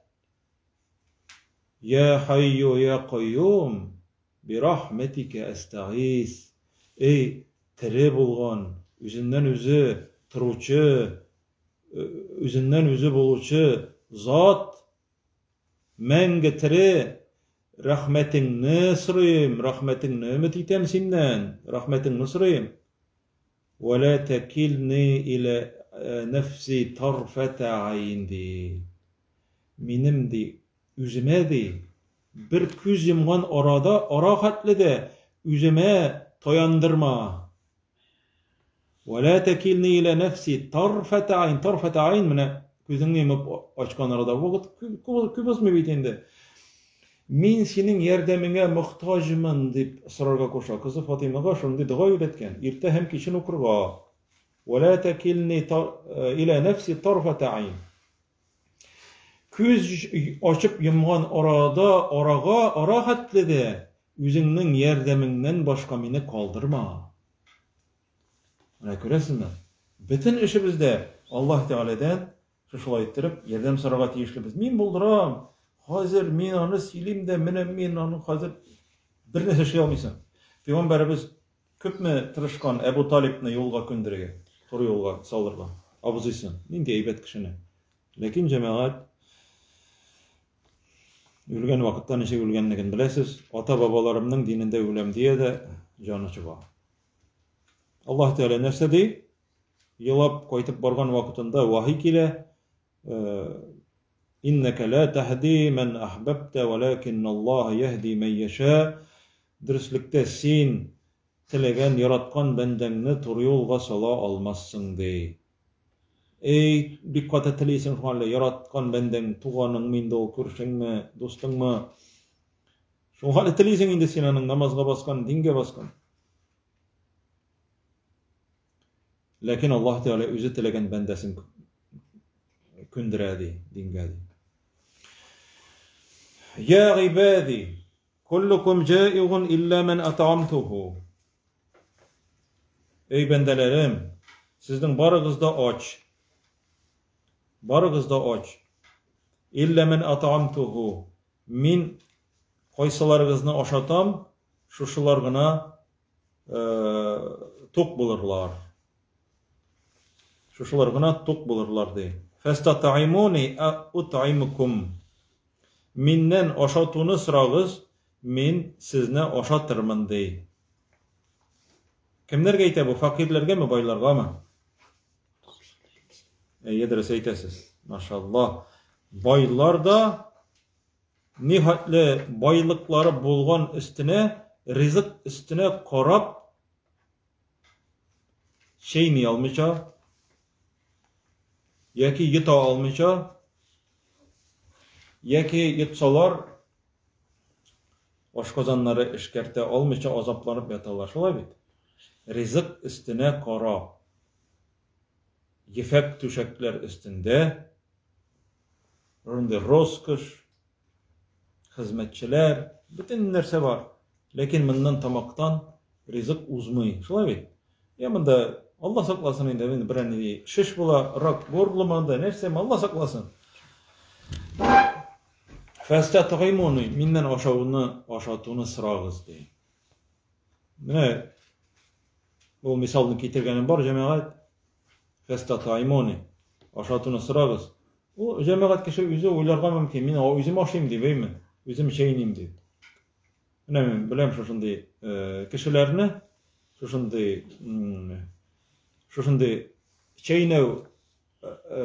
A: Я хайю я кайюм бирахмәтикә әстәгыйз. Эй, тере булган, үзеннән үзе торучы, үзеннән үзе булучы зат, мәңге тере, рәхмәтеңне сорыйм, рәхмәтеңне өмет итәм синнән, рәхмәтеңне сорыйм. Вә лә тәкилни илә нәфси тарфәтә гайн, ди. Минем, ди, үземә, ди, бер күз йомган арада, ара хәтле дә үземә таяндырма. Вә лә тәкилни илә нәфси тарфәтә гайн. Тарфәтә гайн, менә күзеңне йомып ачкан арада вакыт күп узмый бит инде. Мин синең ярдәмеңә мохтаҗмын, дип сорарга куша. Кызы Фатыймага шундый дога өйрәткән, иртә һәм кичен укырга. Вә лә тәкилни илә нәфси тарфәтә гайн. Күз ачып йомган арада, арага, ара хәтле дә үзеңнең ярдәмеңнән башка мине калдырма. Менә күрәсезме? Бөтен эшебездә Аллаһ Тәгаләдән шушылай иттереп ярдәм сорарга тиешлебез. Мин булдырам, хәзер мин аны сөйлим дә, менә мин аны хәзер бер нәрсә эшли алмыйсың. Пәйгамбәребез күпме тырышкан Әбу Талибны юлга күндерергә, туры юлга салырга. Абзыйсын, нинди әйбәт кешене. Ләкин җәмәгать үлгән вакытта ничек үлгәнлеген беләсез. Ата-бабаларымның динендә үләм дия дә җаны чыга. Аллаһ Тәгалә нәрсә ди? Елап кайтып барган вакытында вахи килә. Иннәкә ла тәһди мән әхбәбтә, вәләкин Аллаһ яһди мән яшә. Дөреслектә син теләгән, яраткан бәндәңне туры юлга сала алмассың, ди. Эй, бик каты телисең шуңа әле, яраткан бәндәң, туганыңмы инде ул, күршеңме, дустыңмы? Шуңа әле телисең инде син аның намазга баскан, дингә баскан. Ләкин Аллаһ Тәгалә үзе теләгән бәндәсен күндерә ди, дингә ди. Я гыйбади, куллукум җаигун илля ман ат'амтуху. Эй бәндәләрем, сезнең барыгыз да ач. Барыгыз да ач. Илля ман ат'амтуху. Мин кайсыларыгызны ашатам, шушылар гына тук булырлар. Шушылар гына тук булырлар ди. Фәстатаимуни утаймукум. Миннән ашатуны сорагыз, мин сезне ашатырмын ди. Кемнәргә әйтә бу? Фәкыйрьләргәме, байларгамы? Әйе, дөрес әйтәсез. Машалла. Байлар да Нихәтле байлыклары булган өстенә, ризык өстенә карап чәйни алмыйча яки йота алмыйча, яки йотсалар ашказаннары эшкәртә алмыйча азапланып яталар. Шулай бит? Ризык өстенә карап, ефәк түшәкләр өстендә Шундый роскошь, хезмәтчеләр, бөтен нәрсә бар. Ләкин моннан тамактан ризык узмый. Шулай бит? Я монда Алла сакласын инде, инде берәр нинди шеш була, рак горло анда, нәрсәме, Алла сакласын. Фәстәтгыймуни, миннән ашауны, ашатуны сорагыз, ди. Менә ул мисалны китергәнем бар, җәмәгать. Фәстатаймони. Ашатуны сорагыз. Ул җәмәгать кеше үзе уйларга мөмкин. Мин үзем ашыйм дип, әйме? Үзем чәйним дип. Менә мин беләм шушындый э, кешеләрне, шушындый шушындый чәйнәү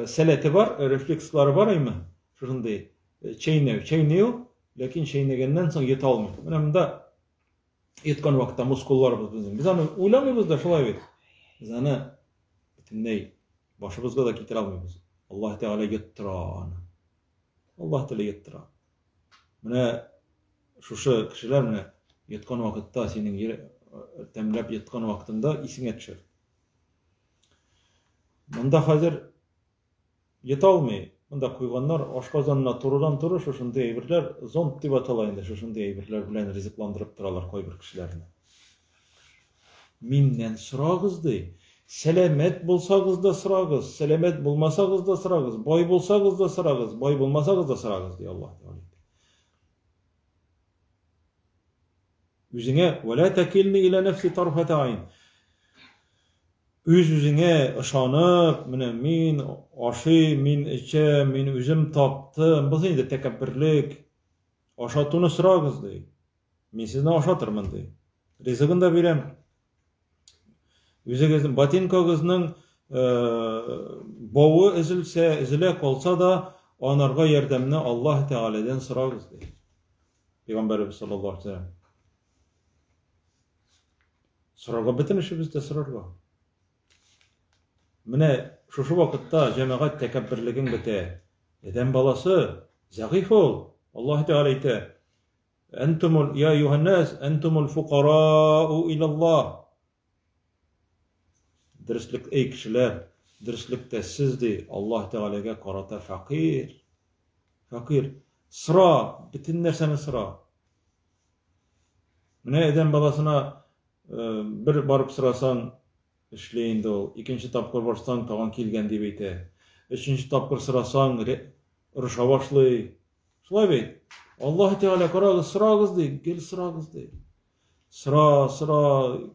A: сәләте бар, рефлекслары бар әйме? Шушындый чәйнәү, чәйни ул, ләкин чәйнәгәннән соң йота алмый. Менә монда йоткан вакытта мускулларыбыз безнең. Без аны уйламыйбыз да шулай бит. Без аны бөтенләй башыбызга да китерә алмыйбыз. Аллаһ Тәгалә йоттыра аны. Аллаһ Тәгалә йоттыра. Менә шушы кешеләр менә йоткан вакытта синең тәмләп йоткан вакытында исеңә төшер. Монда хәзер йота алмый. Монда куйганнар ашказанына турыдан-туры шушындый әйберләр, зонд дип атала инде, шушындый әйберләр белән ризыкландырып торалар кайбер кешеләрне. Миннән сорагыз, ди. Сәламәт булсагыз да сорагыз, сәламәт булмасагыз да сорагыз, бай булсагыз да сорагыз, бай булмасагыз да сорагыз, ди Аллаһ Тәгалә. Үзеңә вәлә тәкилни илә нәфси тарфата айн. Үз-үзеңә ышанып, менә мин ашыйм, мин эчәм, мин үзем таптым. Бу инде тәкәбберлек. Ашатуны сорагыз, ди. Мин сезне ашатырмын, ди. Ризыгын да бирәм. Үзегезнең ботинкагызның бавы өзелсә, өзелә калса да, анарга ярдәмне Аллаһ Тәгаләдән сорагыз, ди. Пәйгамбәребез саллаллаһу алейһи вәсәлләм. Сорарга бөтен эшебез дә сорарга. Менә шушы вакытта җәмәгать тәкәбберлегең бетә. Адәм баласы зәгыйф ул. Аллаһ Тәгалә әйтә: Әнтумул я юһаннас, әнтумул фукарау илаллаһ. Дөреслек, эй кешеләр, дөреслектә сез ди Аллаһ Тәгаләгә карата фәкыйрь. Фәкыйрь. Сора, бөтен нәрсәне сора. Менә адәм баласына э, бер барып сорасаң, эшли инде ул. Икенче тапкыр барсаң, тагын килгән дип әйтә. Өченче тапкыр сорасаң, орыша башлый. Шулай бит? Аллаһ Тәгалә карагыз, сорагыз ди, гел сорагыз ди. Сора, сора.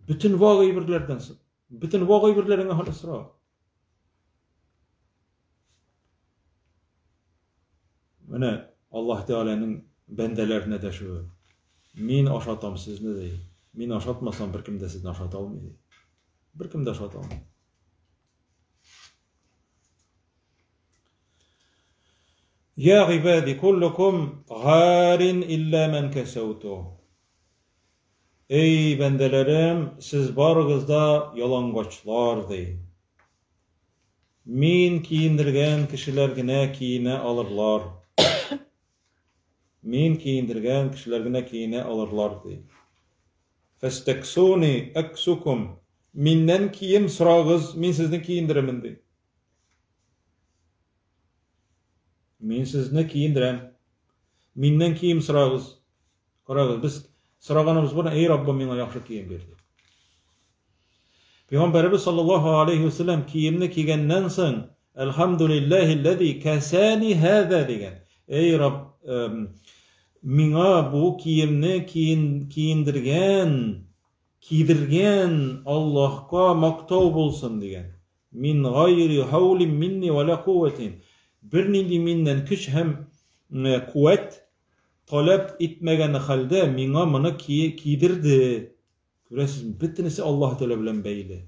A: Бөтен вак әйберләрдән сора. Бөтен вак әйберләреңә хәле сора. Менә Аллаһ Тәгаләнең бәндәләренә дәшүе. Мин ашатам сезне ди. Мин ашатмасам, беркем дә сезне ашата алмый ди. Беркем дә ашата алмый. Я гыйбади куллукум гарин илля ман кәсәүту. Эй, бәндәләрем, сез барыгыз да ялангачлар, ди. Мин киендергән кешеләр генә киенә алырлар. Мин киендергән кешеләр генә киенә алырлар, ди. Фәстәксуни әксукум. Миннән кием сорагыз, мин сезне киендерермен, ди. Мин сезне киендерәм. Миннән кием сорагыз. Карагыз, без сораганыбыз бар, эй Раббым, миңа яхшы кием бир дип. Пәйгамбәребез саллаллаһу алейхи ва сәлләм киемне кигәннән соң, Әлхәмдүлилләһи лләзи кәсәни һәзә дигән. Эй Рабб, миңа бу киемне киендергән, кидергән Аллаһка мактау булсын дигән. Мин гайри хаулин минни ва ла кувватин. Бернинди миннән көч һәм куәт таләп итмәгән хәлдә миңа моны кидерде. Күрәсезме, бөтенесе Аллаһ Тәгалә белән бәйле.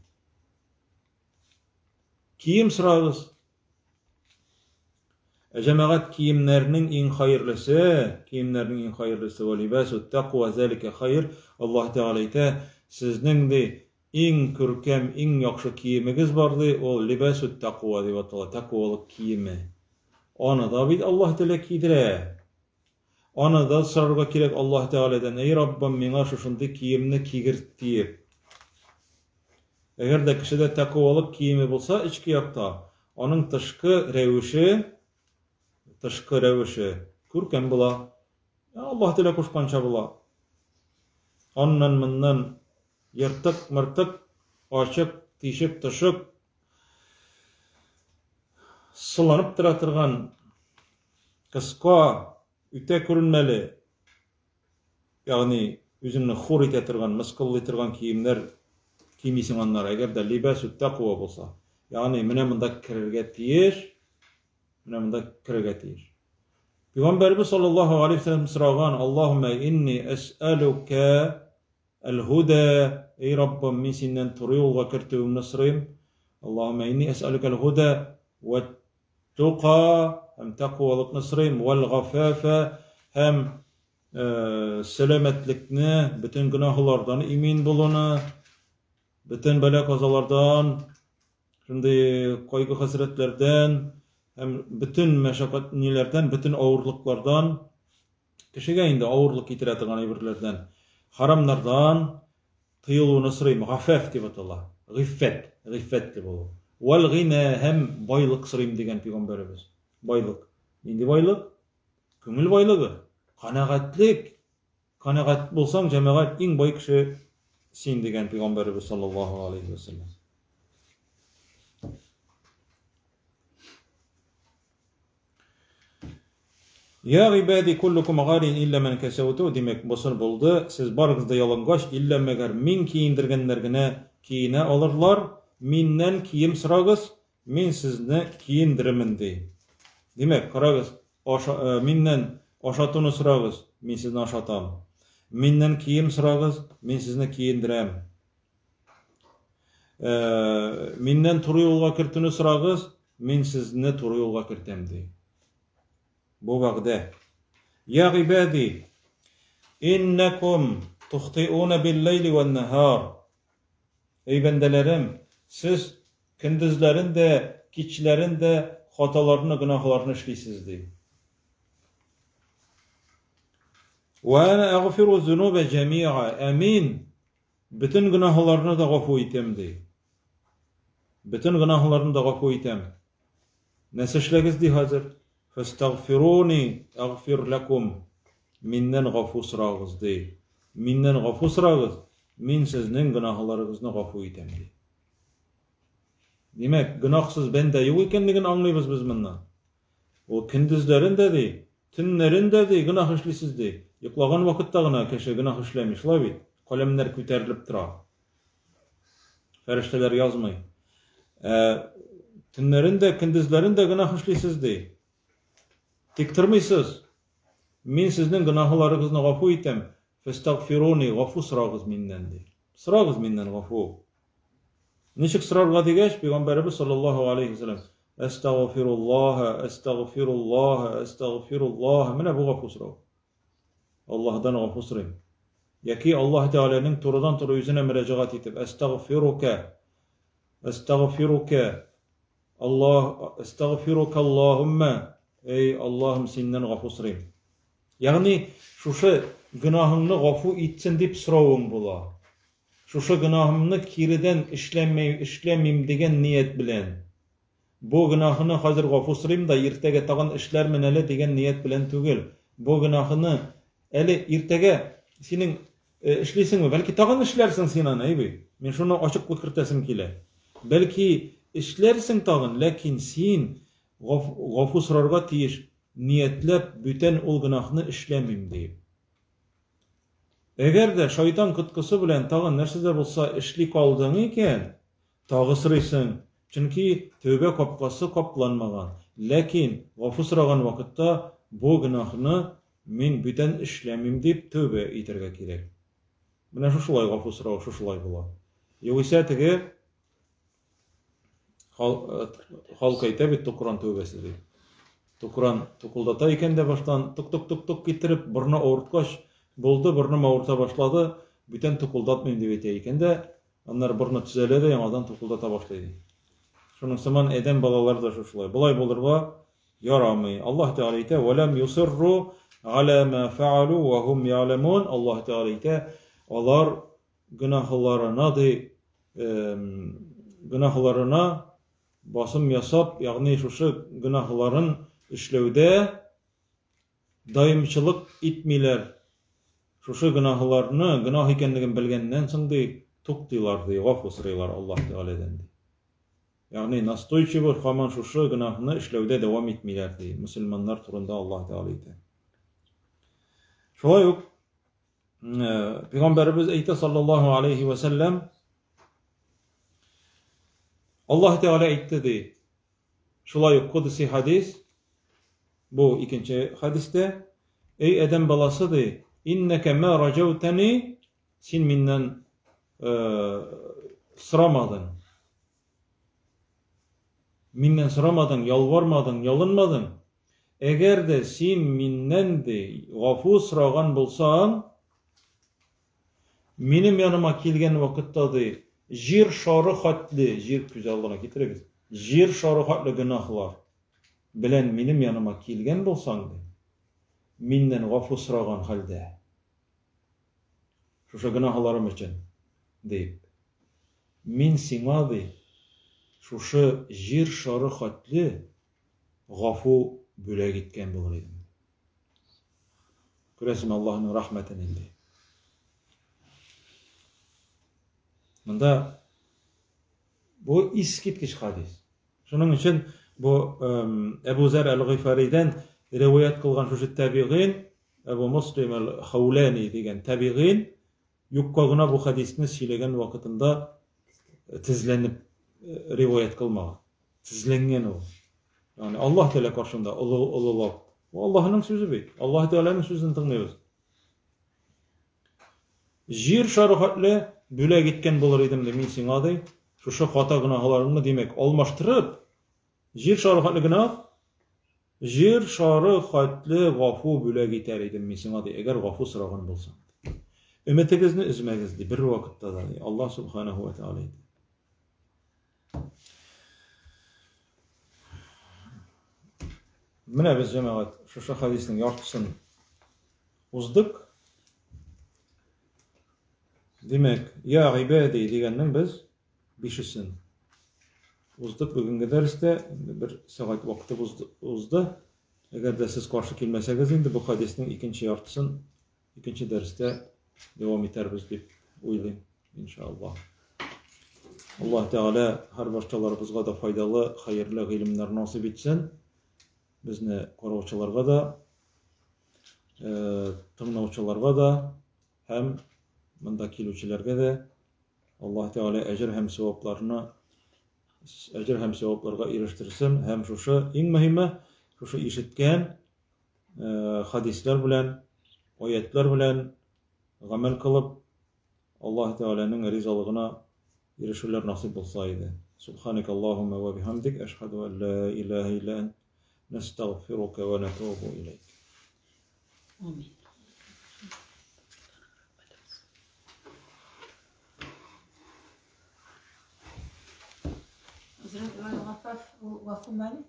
A: Кием сорагыз. Ә җәмәгать киемнәрнең иң хәерлесе, киемнәрнең иң хәерлесе ва либасу тәкъва залика хайр. Аллаһ Тәгалә әйтә, сезнең ди иң күркәм, иң яхшы киемегез бар ди, ул либасу тәкъва дип атала, тәкъвалык киеме. Аны да бит Аллаһ Тәгалә кидерә. Аны да сорарга кирәк Аллаһ Тәгаләдән, Әй Раббым, миңа шушындый киемне кигерт, диеп. Әгәр дә кешедә тәкъвалык киеме булса эчке якта, аның тышкы рәвеше, тышкы рәвеше күркәм була. Аллаһ Тәгалә кушканча була. Аннан-моннан ертык-мыртык, ачык, тишек-тошык, сыланып тора торган кыска, үтә күренмәле, ягъни үзеңне хур итә торган, мыскыллый торган киемнәр кимисең аннары, әгәр дә либәсү тәкъва булса. Ягъни менә монда керергә тиеш, менә монда керергә тиеш. Пәйгамбәребез саллаллаһу алейһи вәсәлләм сораган, Аллаһумма инни әсәлүкә әл-һуда, эй Раббым, мин синнән туры юлга кертүеңне сорыйм. Аллаһумма инни әсәлүкәл һуда вә тука һәм тәкъвалыкны сорыйм, вәл гафафа һәм сәламәтлекне, бөтен гөнаһлардан имин булуны, бөтен бәла-казалардан, шундый кайгы-хәсрәтләрдән һәм бөтен мәшәкать ниләрдән, бөтен авырлыклардан, кешегә инде авырлык китерә торган әйберләрдән, харамнардан тыелуны сорыйм. Гафаф дип атала. Гыйффәт, гыйффәтле булу. Вәл гина һәм байлык сорыйм дигән пәйгамбәребез. Байлык. Нинди байлык? Күңел байлыгы, канәгатьлек. Канәгать булсаң, җәмәгать, иң бай кеше син дигән пәйгамбәребез саллаллаһу алейхи ва саллям. Я гыйбади куллукум гарин илля ман кәсәүту, димәк, бусын булды, сез барыгыз да ялангач, илля мәгәр мин киендергәннәр генә киенә алырлар, миннән кием сорагыз, мин сезне киендеремен, ди. Димәк, карагыз, аша, э, миннән ашатуны сорагыз, мин сезне ашатам. Миннән кием сорагыз, мин сезне киендерәм. Э, миннән туры юлга кертүне сорагыз, мин сезне туры юлга кертәм, ди. Бу вәгъдә. Я гыйбади, иннакум тухтиуна бил-ләйли ван-наһар. Эй бәндәләрем, сез көндезләрен дә, кичләрен дә хаталарны, гөнаһларны эшлисез, ди. Вә әнә әгъфиру зунуба җәмиа. Ә мин бөтен гөнаһларны да гафу итәм, ди. Бөтен гөнаһларны да гафу итәм. Нәрсә эшләгез, ди хәзер? Фәстәгъфируни әгъфир ләкум. Миннән гафу сорагыз, ди. Миннән гафу сорагыз, мин сезнең гөнаһларыгызны гафу итәм, ди. Димәк, гөнаһсыз бәндә юк икәнлеген аңлыйбыз без моннан. Ул көндезләрен дә ди, төннәрен дә ди, гөнаһ эшлисез ди. Йоклаган вакытта гына кеше гөнаһ эшләми, шулай бит? Каләмнәр күтәрелеп тора. Фәрештәләр язмый. Ә төннәрен дә, көндезләрен дә гөнаһ эшлисез ди. Тик тормыйсыз. Мин сезнең гөнаһларыгызны гафу итәм. Фәстагфируни, гафу сорагыз миннән ди. Сорагыз миннән гафу. Ничек сорарга дигәч, пәйгамбәребез саллаллаһу алейхи вәсәлләм Әстәгъфируллаһ, әстәгъфируллаһ, әстәгъфируллаһ. Менә бу гафу сорау. Аллаһыдан гафу сорыйм. Яки Аллаһ Тәгаләнең турыдан-туры үзенә мөрәҗәгать итеп, Әстәгъфирука, әстәгъфирука, Аллаһ, әстәгъфирука Аллаһумма, эй Аллаһым, синнән гафу сорыйм. Ягъни, шушы гөнаһыңны гафу итсен дип соравың була. Шушы гөнаһымны киредән эшләмәй, эшләмим дигән ният белән. Бу гөнаһыны хәзер гафу сорыйм да, иртәгә тагын эшләрмен әле дигән ният белән түгел. Бу гөнаһыны әле иртәгә синең э, эшлисеңме? Бәлки тагын эшләрсең син аны, әйби. Мин шуны ачыклык кертәсем килә. Бәлки эшләрсең тагын, ләкин син гафу сорарга тиеш, ниятләп бүтән ул гөнаһны эшләмим диеп. Әгәр дә шайтан коткысы белән тагын нәрсә дә булса эшли калдың икән, Тагы сорыйсың, чөнки тәүбә капкасы капланмаган. Ләкин гафу сораган вакытта бу гөнаһны мин бүтән эшләмим дип тәүбә итәргә кирәк. Менә шушылай гафу сорау шушылай була. Югыйсә теге халык әйтә бит тукран тәүбәсе дип. Тукран тукылдата икән дә баштан тук-тук-тук-тук китереп, борны авырткач, булды, борным авырта башлады, бүтән тукылдатмыйм дип әйтә икән дә, Аннары борны төзәлә дә яңадан тукылдата башлый, ди. Шуның сыман адәм балалары да шушылай. Болай булырга ярамый. Аллаһ Тәгалә әйтә, "Вәләм юсирру аля ма фаалу ва хум я'ламун." Аллаһ Тәгалә әйтә, алар гөнаһларына ди, гөнаһларына басым ясап, ягъни шушы гөнаһларын эшләүдә Даимчылык итмиләр. Шушы гөнаһларны, гөнаһ икәнлеген белгәннән соң, ди, туктыйлар, ди, гафу сорыйлар Аллаһ Тәгаләдән, ди. Ягъни настойчиво һаман шушы гөнаһны эшләүдә дәвам итмиләр, ди, мөселманнар турында Аллаһ Тәгалә әйтә. Шулай ук Пәйгамбәребез әйтә саллаллаһу алейхи ва сәлләм, Аллаһ Тәгалә әйтте, ди, Шулай ук кодси хәдис, бу икенче хәдистә, Эй адәм баласы, ди, иннәкә мә раҗәүтәни, син миннән сорамадың. Миннән сорамадың, ялвармадың, ялынмадың. Әгәр дә син миннән ди гафу сораган булсаң, минем яныма килгән вакытта ди, җир шары хәтле, җир күз алдына китерегез, җир шары хәтле гөнаһлар белән минем яныма килгән булсаң ди, миннән гафу сораган хәлдә, шушы гөнаһларым өчен дип, мин сиңа ди, шушы җир шары хәтле гафу бүләк иткән булыр идем. Күрәсең Аллаһның рәхмәтен инде. Монда бу искиткеч хадис. Шуның өчен бу Әбу Зәр әл-Гыйфаридән риваять кылган шушы табигыйн Әбу Муслим әл-Хауляни дигән табигыйн юкка гына бу хадисне сөйләгән вакытында тезләнеп риваять кылмаган. Тезләнгән ул. Ягъни Аллаһ Тәгалә каршында олы олылап. Бу Аллаһның сүзе бит. Аллаһ Тәгаләнең сүзен тыңлыйбыз. Җир шары хәтле бүләк иткән булыр идем ди мин сиңа ди. Шушы хата гөнаһларыңны димәк алмаштырып, җир шары хәтле гөнаһ, җир шары хәтле гафу бүләк итәр идем мин сиңа ди, әгәр гафу сораган булсаң. Өметегезне өзмәгез ди, бер вакытта да ди. Аллаһ субханаһу ва тәгалә әйтә. Менә без җәмәгать шушы хадисның яртысын уздык. Димәк, я гыйбади дигәннең без бишесен уздык бүгенге дәрестә. Инде бер сәгать вакыты узды. Әгәр дә сез каршы килмәсәгез инде бу хадисның икенче яртысын икенче дәрестә дәвам итәрбез дип уйлыйм, иншаллаһ. Аллаһ Тәгалә һәр барчаларыбызга да файдалы, хәерле гыйлемнәр насыйп итсен. Безне караучыларга да, э, тыңлаучыларга да һәм монда килүчеләргә дә Аллаһ Тәгалә әҗер һәм савапларны әҗер һәм савапларга ирештерсен һәм шушы иң мөһиме шушы ишеткән э, хадисләр белән, аятлар белән гамәл кылып Аллаһ Тәгаләнең ризалыгына ирешүләр насыйп булса иде. Субханак Аллаһумма ва бихамдик, әшһәду ан ла илаһа илля ант, нәстәгъфирука ва натубу иләйк.
B: Амин.
C: Хәзрәт, гафаф, ул гафу мәне?